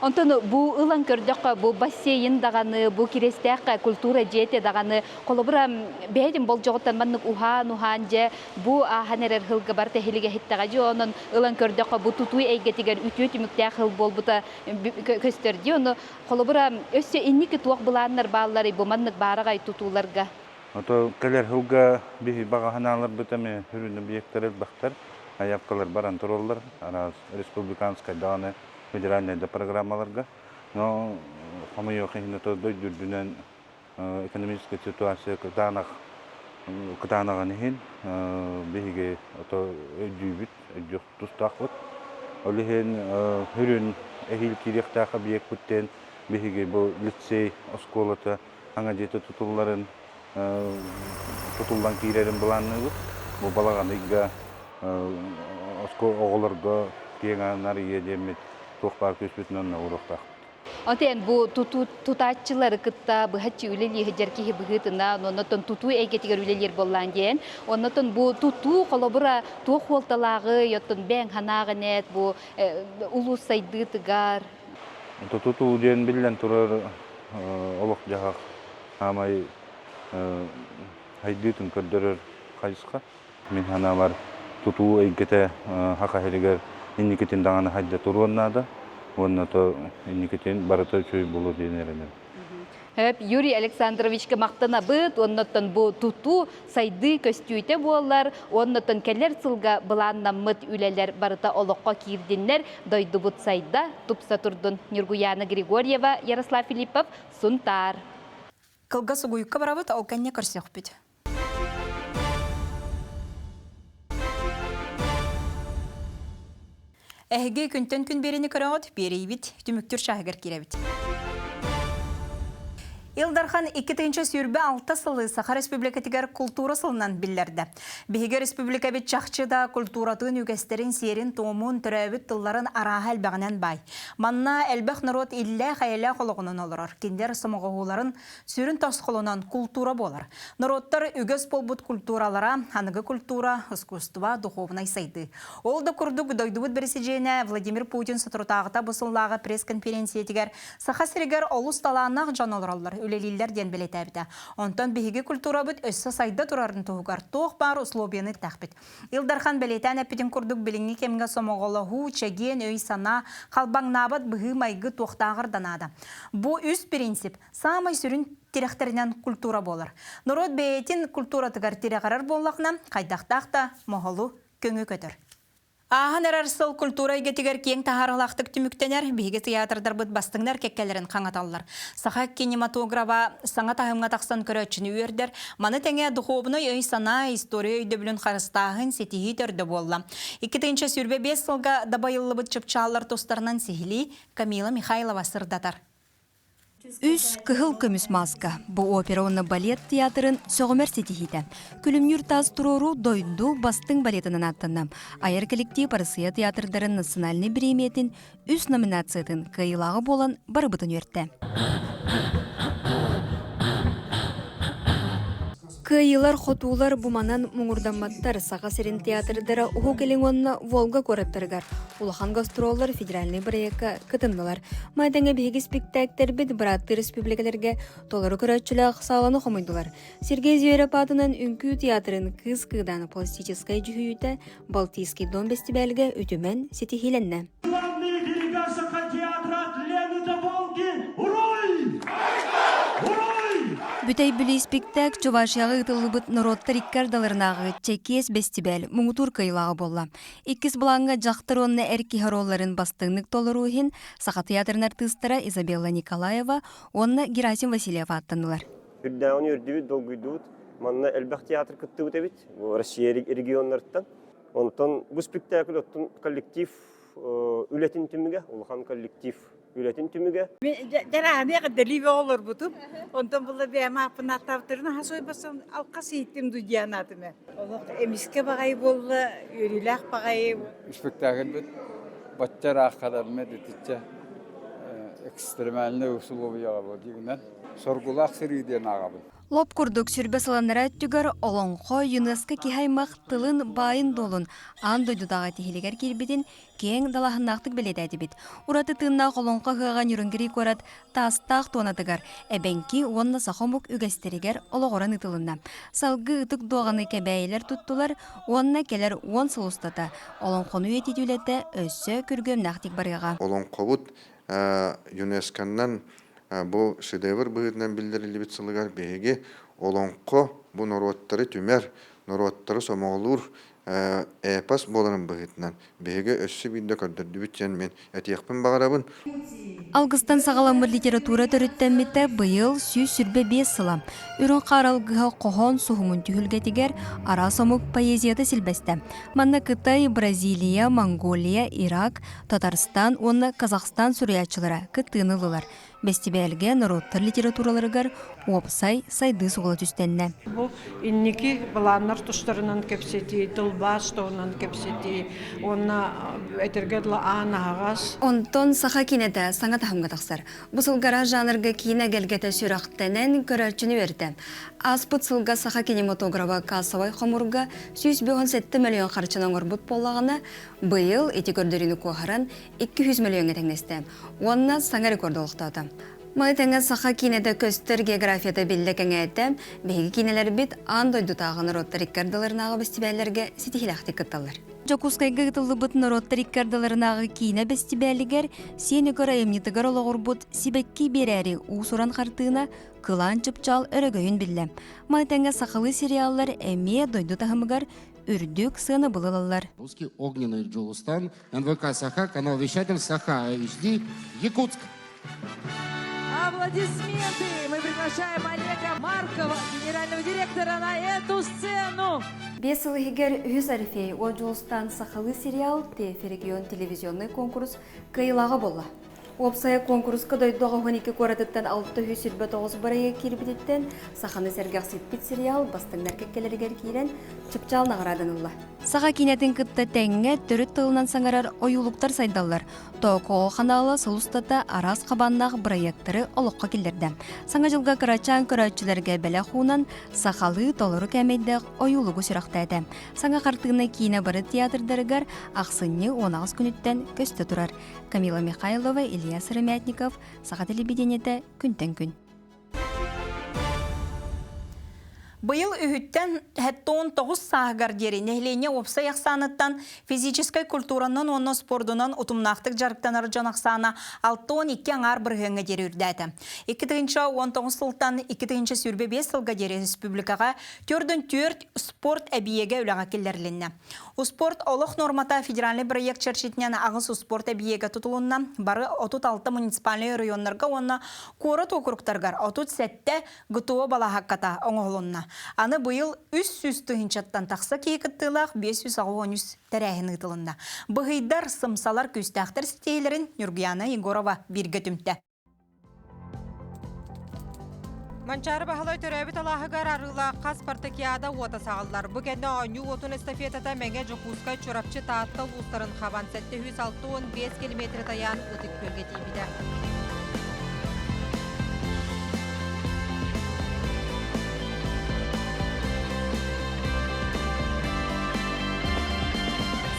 Онтон бу ылан көрдөххө, бу бассейн даҕаны, бу Кириэстээххэ культура дьиэтэ даҕаны, холобура, бэйэтин болдьоҕуттан маннык уһаан-уһаан дьэ, бу ааһан эрэр сылга бар тэһилигэ иһиттэҕэ дии, онон ылан көрдөххө, бу тутуу эйгэтигэр үтүө түмүктээх сыл буолбута көстөр дии. Ону холобура, өссө инники туох былааннар баалларый бу маннык баараҕай тутууларга?
Ото кэлэр сылга биһи баҕа санааларбыт эмиэ сүрүн объектар элбэхтэр, айапкалар баран тураллар, араас республиканскай даҕаны федеральнай да программаларга. Но хомойуох иһин ото дойду үрдүнэн экономическая ситуация кытаанах кытаанаҕын иһин биһиги ото өйдүүбүт, өйдүөх тустаахпыт. Ол иһин сүрүн эһиил киириэхтээх объекпыт диэн биһиги бу лицей оскуолата саҥа дьиэтэ тутулларын тутуллан киирэрин былаанныыбыт. Бу балаҕан ыйга оҕолорго киэҥ ааннар ийэ диэммит туох баар күүспүтүн онно ууруохтаахпыт.
Отен бу тутааччылары кытта быһаччы үлэлии сылдьар киһи быһыытынан, оннотон тутуу эйгэтигэр үлэлиир буоллаан диэн, оннотон бу тутуу холобура туох хуолталааҕый, оттон бэйэҥ санааҕын эт, бу улуус сайдыытыгар.
Тутуу диэн биллэн турар олох-дьаһах саамай сайдыытын көрдөрөр хайысха. Мин санаабар, тутуу эйгэтэ Саха сиригэр инникитин даҕаны хайда туруон наада уонна то инникитин барыта үчүгэй буолуо диэн эрэнэбин.
Хөп, Юрий Александровичка махтанабыт, оннуттан бу тутуу сайдыы көстүүтэ буолар, оннуттан кэлэр сылга былааннаммыт үлэлэр барыта олоххо киирдиннэр, дойдубут сайда, тупса турдун. Нюргуяна Григорьева, Ярослав Филиппов, Сунтаар.
Кылгас угуйукка барабыт, ол кэннэ көрсөхпүт. Эһиги күнтэн күн биэриини көрөҕүт, биэрийбит түмүктүүр чааһыгар киирэбит. Ил Дархан 2026 сылы Саха Республикатыгар култуура сылынан биллэрдэ. Биһиги республикабыт чахчы да культуратын үгэстэрин, сиэрин-туомун, төрөөбүт тылларын арааһа элбэҕинэн баай. Манна элбэх норуот иллээх-эйэлээх олоҕунан олорор. Кинилэр сомоҕоһууларын Сүрүн тосхолунан култуура буолар. Норуоттар үгэс буолбут культуралара, аныгы культура, искусство, духовнай сайдыы. Ол да курдук дойдубут бэрэсидьиэнэ Владимир Путин соторутааҕыта бу сыллааҕы пресс-конференциятигэр Саха сиригэр олус талааннаах дьон олороллор, үлэлииллэр диэн бэлиэтээбитэ. Онтон биһиги культурабыт өссө сайда турарын туһугар туох баар условияны ирдэхпит. Ил Дархан бэлиэтээн эппитин курдук билиҥҥи кэмҥэ сомоҕолоһуу, чэгиэн өй-санаа, халбаҥнаабат быһыы-майгы туохтааҕар да наада. Бу үс принцип саамай сүрүн тирэхтэринэн культура буолар. Норуот бэйэтин культуратыгар тирэҕирэр буоллаҕына, хайдахтаах да моһолу көҥү көтөр. Ааһан эрэр сыл культура эйгэтигэр киэҥ таһаарыылаахтык түмүктэнэр, биһиги тыйаатырдарбыт бастыҥнар кэккэлэрин хаҥаталлар. Саха кинематографа саҥа таһымҥа тахсан көрөөччүнү үөрдэр, маны тэҥэ духуобунай өй-санаа, история өйдөбүлүн харыстааһын, ситиһии төрдө буолла. 2025 сылга дабайыллыбыт чыпчааллар тустарынан сиһилии Камила Михайлова сырдатар.
Үс кыһыл көмүс мааска. Бу опера уонна балет театрын сөҕүмэр ситиһиитэ. Күлүмнүүр таас туруоруу дойду бастыҥ балетынан ааттанна. Айар коллектив Арассыыйа театрдарын национальнай бириэмийэтин үс номинациятын кыайыылааҕа буолан барыбытын үөртэ. Кыайыылар-хотуулар бу манан муҥурдамматтар Саха сирин театрдара Уһук Илин уонна Волга куораттарыгар улахан гастроллар федеральнай бырайыакка кытыннылар. Майдаҥа биһиги спектээктэрбит бырааттыы республикаларга толору көрөөччүлээх сааланы хомуйдулар. Сергей Зверев аатынан Үҥкүү театрын Кыыс Кыыдаана пластическай дьүһүйүүтэ Балтийский дом бэстибээлгэ үтүмэн ситиһиилэннэ.
Главный делегат Саха театра Лены Волги Уруй! Уруй!
Бүтэй Бүлүү спектакль Чувашияҕа ыытыллыбыт норуоттар икки ардыларынааҕы Чэкиэс бэстибээл муҥутуур кыайыылааҕа буолла. Иккис былааҥҥа дьахтар уонна эр киһи оруолларын бастыҥнык толоруу иһин Саха театрын артыыстара Изабелла Николаева уонна Герасим Васильев ааттаннылар.
Үрдээҕин үөрдүбүт, долгуйдубут. Манна элбэх театр кыттыбыт эбит. Бу Россия регионнарыттан. Онтон бу спектакль оттон коллектив үлэтин түмүгэ, улахан коллектив үлэтин түмүгэ.
Дьарааны дэлиибэ олорбутум. Онтон була бэйэм ааппын ааттаабыттарын аха сойбасан алқас ииттим ду диэн аатым. Олох эмискэ баҕайы буолла, үөрүүлээх баҕайы.
Спектакльбит бачча ырааххадармет итиччэ.
Экстремальнай усулуобуйаҕа бу дьиҥинэн соргулаах сырыы диэн ааҕабын.
Лоп курдук сүрбэ сыланнара өттүгэр олоҥхо ЮНЕСКО киһи аймах тылын баайын-дуолун аан дойдутааҕы тиһилигэр киирбитин киэҥ далааһыннаахтык бэлиэтээтибит. Ураты тыыннаах олоҥхо ыһыаҕа Ньурынгирий куорат Таастаах туонатыгар эбэҥки уонна саха омук үгэстэригэр олоҕуран ыытылынна. Салгыы ытык дуоҕаны кэбээйилэр туттулар уонна кэлэр 10 сыл устата олоҥхону үйэтитии үлэтэ өссө күргүөмнээхтик барыаҕа.
Олоҥхобут ЮНЕСКО-нан бу шедевр быһыытынан биллэриллибит сылыгар биһиги олоҥхо бу норуоттары түмэр, норуоттары сомоҕолуур эпос буоларын быһыытынан биһиги өссө биирдэ көрдөрдүбүт диэн мин этиэхпин баҕарабын.
Алгыстан саҕаламмыт литература төрүттэммитэ быйыл 125 сыла. Үрүҥ хаар алгыһа хоһоон суһумун түһүлгэтигэр араас омук поэзията силбэстэ. Манна Кытай, Бразилия, Монголия, Ирак, Татарстан уонна Казахстан суруйааччылара кыттыыны ыллылар. Бэстибээлгэ норуоттар литератураларыгар уопсай сайдыы суола түстэннэ.
Бу инники былааннар тустарынан кэпсэтии, тылбаас туһунан кэпсэтии уонна этэргэ дылы аан аһаҕас.
Онтон саха киинэтэ саҥа таһымҥа тахсар. Бу сылгара жанрга киинэ эгэлгэтэ сүрэхтэнэн көрөөччүнү үөртэ. Ааспыт сылга саха кинематограба кассовай хомурга 157 мөлүйүөн харчыны оҥорбут буоллаҕына, быйыл ити көрдөрүүнү куоһаран 200 мөлүйүөҥҥэ тэҥнэстэ уонна саҥа рекорду олохтоото. Маны тэҥэ саха киинэтэ көстөр географията биллэ кэҥээтэ, биһиги киинэлэрбит аан дойдутааҕы норуоттар икки ардыларынааҕы бэстибээллэргэ ситиһиилээхтик кытталлар. Дьокуускайга ыытыллыбыт норуоттар икки ардыларынааҕы киинэ бэстибээлигэр Сиэн Өкөр айымньытыгар олоҕурбут Сибэкки биэрээри уус-уран хартыына Кылаан чыпчаал өрөгөйүн биллэ. Маны тэҥэ сахалыы сериаллар эмиэ дойду таһымыгар үрдүк сыанабылы ылаллар.
Русский огненный Джулустан, НВК Саха, канал вещатель Саха HD, Якутск.
Аплодисменты! Мы приглашаем Олега Маркова, генерального директора, на эту сцену!
Биэс сыл иһигэр үһүс Орифей уон Дьулустаан сахалыы сериал ТФ регион телевизионнай конкурс кыайыылааҕа буолла. Уопсайа куонкуруска дойду 12 куоратыттан 629 бырайыак киирбититтэн саханы сэргэхсиппит сериал бастыҥнар кэккэлэригэр киирэн чыпчаал наҕарааданылла. Саха киинэтин кытта тэҥҥэ төрүт тылынан саҥарар ойуулуктар сайдаллар. Тоокоо ханаала сыл устата араас хабааннаах бырайыактары олоххо киллэрдэ. Саҥа дьылга кырачаан көрөөччүлэргэ бэлэх уунан сахалыы толору кээмэйдээх ойуулугу сүрэхтээтэ. Саҥа хартыына киинэ бары театрдарыгар ахсынньы 18 күнүттэн көстө турар. Камила Михайлова, Илья Сыромятников, Саха телевидениетэ күнтэн күн.
Быйыл үһүттэн 79 сааһыгар диэри нэһилиэнньэ уопсай ахсааныттан физическэй культуранан уонна спордунан утумнаахтык дьарыктанар дьон ахсаана 62 аҥаар бырыһыаҥҥа диэри үрдээтэ. 2019 сылтан 2025 сылга диэри республикаҕа 4 спорт эбийиэгэ үлэҕэ киллэрилиннэ. Успуорт олох нуормата федеральнай бырайыак чэрчитинэн аҕыс успуорт эбийиэгэ тутулунна. Бары 36 муниципальнай оройуоннарга уонна куорат уокуруктарыгар 37 ГТО балаһаакката оҥоһулунна. Аны быйыл 300 тыһыынчаттан тахса киһи кыттыылаах 583 тэрээһин ыытылынна. Быһыйдар, сымсалар, күүстээхтэр ситиһиилэрин Ньургуяна Егорова бииргэ түмтэ.
Манчаары Баһылай төрөөбүт алааһыгар Арыылаахха спартакиада уота саҕаллар. Бу кэннэ оонньуу уотун эстафетата Мэҥэ, Дьокуускай, Чурапчы, Таатта улуустарын хабан 765 километры тайаан Ытык Күөлгэ тиийбитэ.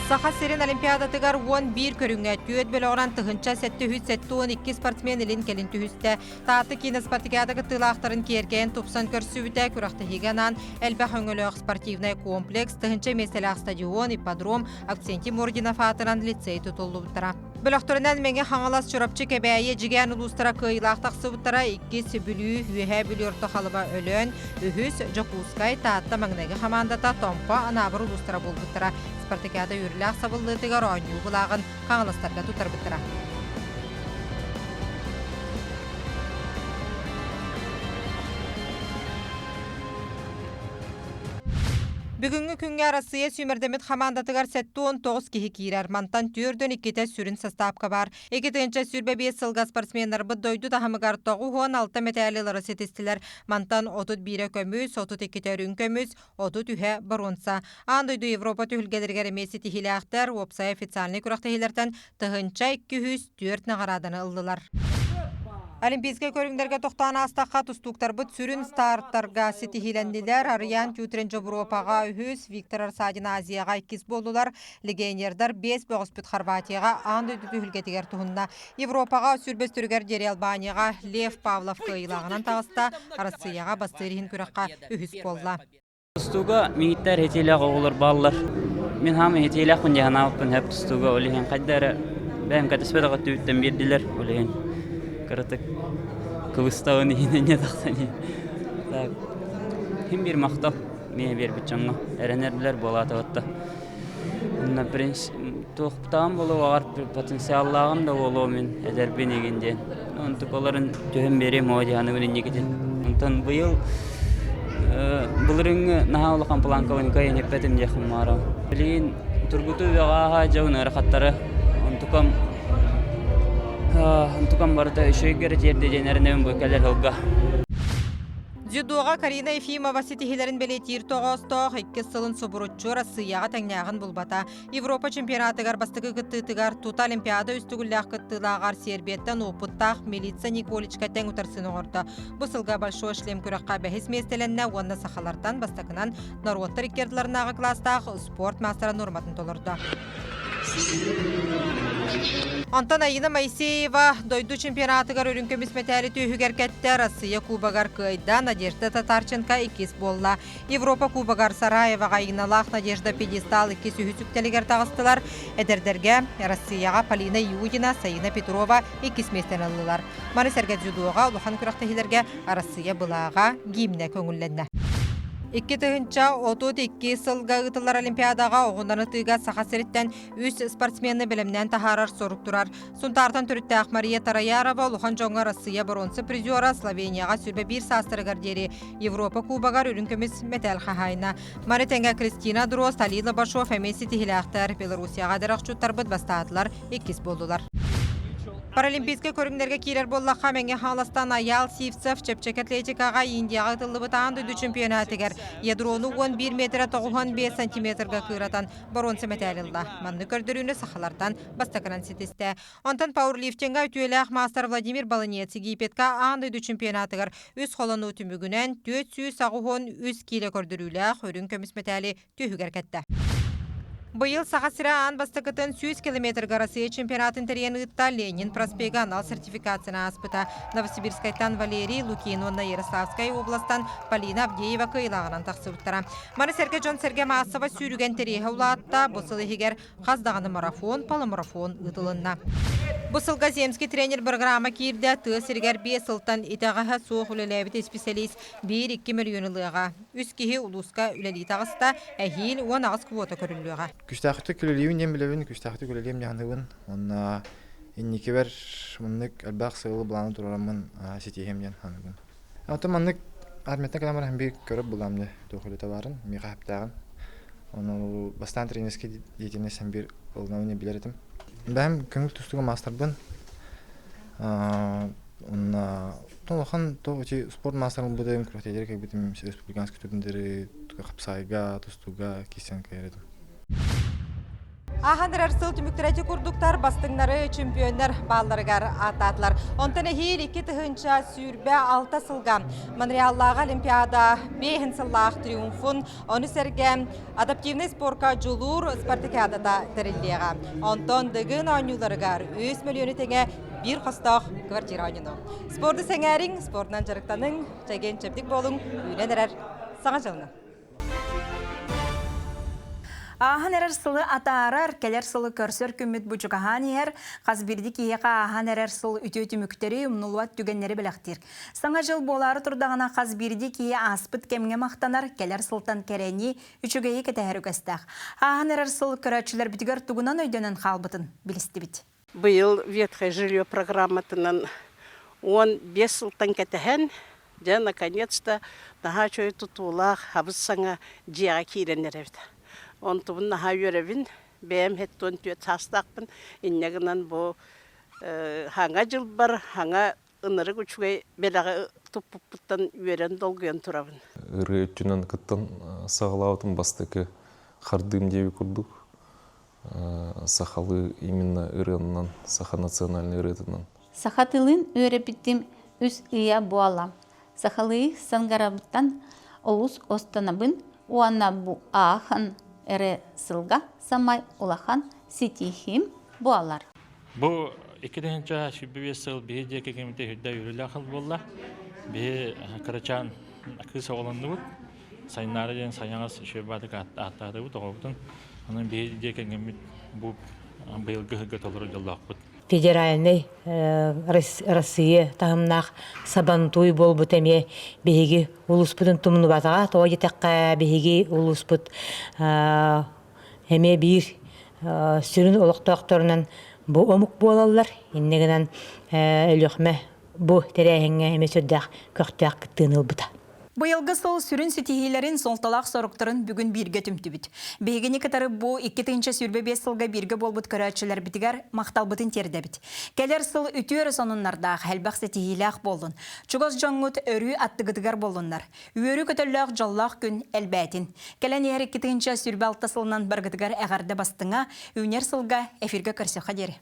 Саха сирин Олимпиадатыгар 11 көрүҥҥэ түөрт бөлөҕүнэн 1772 спортсмен илин-кэлин түһүстэ. Таатта киинэ спартакиада кыттыылаахтарын киэркэйэн тупсан көрсүбүтэ күрэхтэһиигэ анаан элбэх өҥөлөөх спортивнай комплекс, тыһыынча миэстэлээх стадион, ипподром, Авксентий Мординов аатынан лицей тутуллубуттара. Бөлөхтөрүнэн Мэҥэ Хаҥалас, Чурапчы, Кэбээйи, Дьигээн улуустара кыайыылаах тахсыбыттара, иккис Бүлүү, Үөһээ Бүлүү Орто Халыма, Өлөөн, үһүс Дьокуускай, Таатта маҥнайгы хамаандата Томпо, Анаабыр улуустара буолбуттара. Спартакиада үөрүүлээх сабыллыытыгар оонньуу былааҕын хаҥаластарга туттарбыттара. Бүгүҥҥү күҥҥэ Арассыыйа сүүмэрдэммит хамаандатыгар 79 киһи киирэр. Мантан түөрдөн иккитэ сүрүн састаапка баар. 2025 сылга спортсменнарбыт дойду таһымыгар 96 мэтээли ылары ситистилэр. Мантан 31-э көмүс, 32-тэ үрүҥ көмүс, 33-э боруонса. Аан дойду Европа түһүлгэлэригэр эмиэ ситиһиилээхтэр, уопсай официальнай күрэхтэһиилэртэн 1204 наҕарааданы ыллылар. Олимпийскай көрүҥнэргэ тохтоон аастахха тустууктарбыт сүрүн стартарга ситиһиилэннилэр. Арыйаан Тютрин Дьобуруопаҕа үһүс, Виктор Арсадин Азияҕа иккис буоллулар. Легионердар биэс бөҕөспүт Хорватияҕа аан дойду түһүлгэтигэр туһунна. Европаҕа сүрбэстөрүгэр диэри Албанияҕа Лев Павлов кыайыылааҕынан таҕыста, Арассыыйаҕа бастыыр иһин күрэххэ үһүс буолла.
Тустууга миигиттэр этиилээх оҕолор бааллар. Мин хаама этиилээхпин дии санаабыппын сөп тустууга ол иһин хайда эрэ бэйэм кэтэспэтэх өттүбүттэн биэрдилэр ол иһин кыратык кыбыстабын иһин инньэ тахсан так ким биир махтал миэхэ биэрбит дьоҥҥо эрэнэр буолаатыбатта Онно туохтааҕым буолуо баҕар потенциаллааҕым да буолуо мин эдэрбин игин диэн онтукаларын түһэн биэриэм оо дии саныыбын инникитин. Онтон быйыл былырыыҥҥы наһаа улахан планкабын кыайан эппэтим диэххин баҕарабын. Билигин тургутуу үөҕэ ааһа дьэ ыарахаттары онтукам онтукам барыта үчүгэйгэ эрэ тиэрдиэ диэн эрэнэбин бу кэлэр сылга.
Дзюдоҕа Карина Ефимова ситиһиилэрин бэлиэтиир тоҕоостоох иккис сылын субуруччу Арассыыйаҕа тэҥнээҕин булбата. Европа чемпионатыгар бастакы кыттыытыгар тута Олимпиада үс төгүллээх кыттыылааҕар Сербияттан уопуттаах Милица Николичка тэҥ утарсыыны оҥордо. Бу сылга Большой шлем күрэххэ бэһис миэстэлэннэ уонна сахалартан бастакынан норуоттар икки ардыларынааҕы кылаастаах спорт маастара нуорматын толордо. Онтон Аина Моисеева дойду чемпионатыгар үрүҥ көмүс мэтээли түөһүгэр кэттэ, Россия Кубогар кыайда, Надежда Татарченко иккис буолла. Европа Кубогар Сараеваҕа Иналаах Надежда пьедестал иккис үһүс үктэлигэр таҕыстылар. Эдэрдэргэ Россияҕа Полина Иудина, Саина Петрова иккис миэстэни ыллылар. Маны сэргэ дзюдоҕа улахан күрэхтэһиилэргэ Арассыыйа былааҕа гимнэ көҥүллэннэ. 2032 сылга ыытыллар Олимпиадаҕа оҕунан ытыыга Саха сириттэн үс спортсмены бэлэмнээн таһаарар сорук турар. Сунтаартан төрүттээх Мария Тараярова улахан дьоҥҥо Россия боруонса призера Словенияҕа 21 саастарыгар диэри Европа Кубогар үрүҥ көмүс мэтээл хаһаайына. Мары тэҥэ Кристина Дрозд, Алина Башов эмиэ ситиһилээхтэр. Белоруссияҕа дэрэх бастаатылар, иккис буоллулар. Паралимпийскай көрүҥнэргэ киирэр буоллахха, Мэҥэ Хаҥаластан Айаал Сивцев чэпчэки атлетикаҕа Индияҕа ыытыллыбыт аан дойду чемпионатыгар ядрону 11 метрэ 95 сантиметрга кыыратан боруонса мэтээл ылла. Маннык көрдөрүүнү сахалартан бастакынан ситистэ. Онтон пауэрлифтинга үтүөлээх маастар Владимир Балынец Египетка аан дойду чемпионатыгар үс холонуу түмүгүнэн 483 киилэ көрдөрүүлээх үрүҥ көмүс мэтээли түөһүгэр кэттэ. Быйыл Саха сирэ аан бастакытын 100 километрга Россия чемпионатын тэрийэн ыытта Ленин проспега анал сертификацияны ааспыта. Новосибирскайтан Валерий Лукин уонна Ярославскай областан Полина Авдеева кыайыылааҕынан тахсыбыттара. Маны сэргэ дьон-сэргэ маассаба сүүрүгэн тэриэһэ улаатта. Бу сыл иһигэр хас даҕаны марафон, полумарафон ыытылынна. Бу сылга земский тренер программа киирдэ. Тыа сиригэр биэс сылтан итэҕэһэ суох үлэлээбит исписэлиис биир-икки мөлүйүөн ылыаҕа. Үс киһи улууска үлэлии таҕыста, эһиил 18 квота көрүллүөҕэ.
Күстээхтик үлэлиибин диэн билэбин, күстээхтик үлэлиэм дьаһаныбын. Уонна инникибэр маннык элбэх сыалы былааны туруораммын ситиһиэм диэн саныыбын. Оттон маннык армияттан кэлэн баран биир көрөр былаам дьэ туох үлэтэ баарын, миэхэ сөптөөҕүн. Ону бастаан тренерскэй деятельность биир ылынабын диэн билэр этим. Бэйэм көҥүл тустууга маастарбын. Уонна улахан туох ити спорт маастарын ылбытым, күрэхтэһиилэри кэлбитим, республиканский турниры хапсаайга, тустууга киирсэн кэлэр этим.
Ааһан эрэр сыл түмүктэрэ ити курдуктар бастыҥнары чемпионнар баалларыгар ааттаатылар. Онтон эһиил 2026 сылга Монреаллааҕы Олимпиада биэһин сыллаах триумфун, ону сэргэ адаптивнай спорка дьулуур спартакиадата тэриллиэҕэ. Онтон Дыгын оонньууларыгар 3 мөлүйүөнү тэҥэ биир хостоох квартира оонньоно. Спорду сэҥээриҥ, спордунан дьарыктаныҥ, чэгиэн-чэбдик буолуҥ, үүнэн эрэр саҥа дьылынан!
Ааһан эрэр сылы атаарар, кэлэр сылы көрсөр күммүт бучукаһаан иһэр, хас биирдии киһиэхэ ааһан эрэр сыл үтүө түмүктэри, умнуллубат түгэннэри бэлэхтиир. Саҥа дьыл буолаары турдаҕына хас биирдии киһи ааспыт кэмҥэ махтанар, кэлэр сылтан кэрэни, үчүгэйи кэтэһэр үгэстээх. Ааһан эрэр сыл көрөөччүлэрбитигэр тугунан өйдөнөн хаалбытын билистибит.
Быйыл ветхое жилье программатынан 15 сылтан кэтэһэн, дьэ, наконец-то наһаа үчүгэй тутуулаах, хабыс-саҥа дьиэҕэ киирэн эрэбит. Онтубун наһаа үөрэбин. Бэйэм 74 саастаахпын. Инньэ гынан бу хаҥа дьылбар, хаҥа ынырык үчүгэй бэлэҕи туппуппуттан үөрэн долгуйан турабын.
Ырыа өттүнэн кыттан саҕалаабытым бастакы хардыым диэби курдук сахалыы именно ырыаннан, саха национальнай ырыатынан.
Саха тылын үөрэппитим үс ыйа буола. Сахалыы сангарабыттан олус останабын уонна бу аахан эрэ сылга самай улахан ситиһиим буолар.
Бу 2025 сыл биһи дьиэ кэргэммитэ үрдэ үөрүүлээх сыл буолла. Биһи кырачаан кыыс оҕолоннубут. Сайнаара диэн сайаҥас үчүгэй ааттаатыбыт оҕобутун. Онон биһи дьиэ кэргэммит бу быйылгы ыһыгга толору дьоллоохпут.
Федеральнай Россия таһымнаах Сабантуй буолбут эмиэ биһиги улууспутун тумнубатаҕа. Тоҕо диэтэххэ, биһиги улууспут эмиэ биир сүрүн олохтоохторунан бу омук буолаллар. Инньэ гынан Өлүөхүмэ бу тэрээһиҥҥэ эмиэ сүрдээх көхтөөх кыттыыны ылбыта.
Быйылгы сыл сүрүн ситиһиилэрин, суолталаах соруктарын бүгүн бииргэ түмтүбүт. Биһигини кытары бу 2025 сылга бииргэ буолбут көрөөччүлэрбитигэр махталбытын тиэрдэбит. Кэлэр сыл үтүө эрэ сонуннардаах, элбэх ситиһиилээх буоллун. Чугас дьоҥҥут өрүү аттыгытыгар буоллуннар. Үөрүү көтөллөөх дьоллоох күн элбээтин. Кэлэн иһэр 2026 сылынан барыгытыгар эҕэрдэ бастыҥа, үүнэр сылга эфиргэ көрсөххө диэри.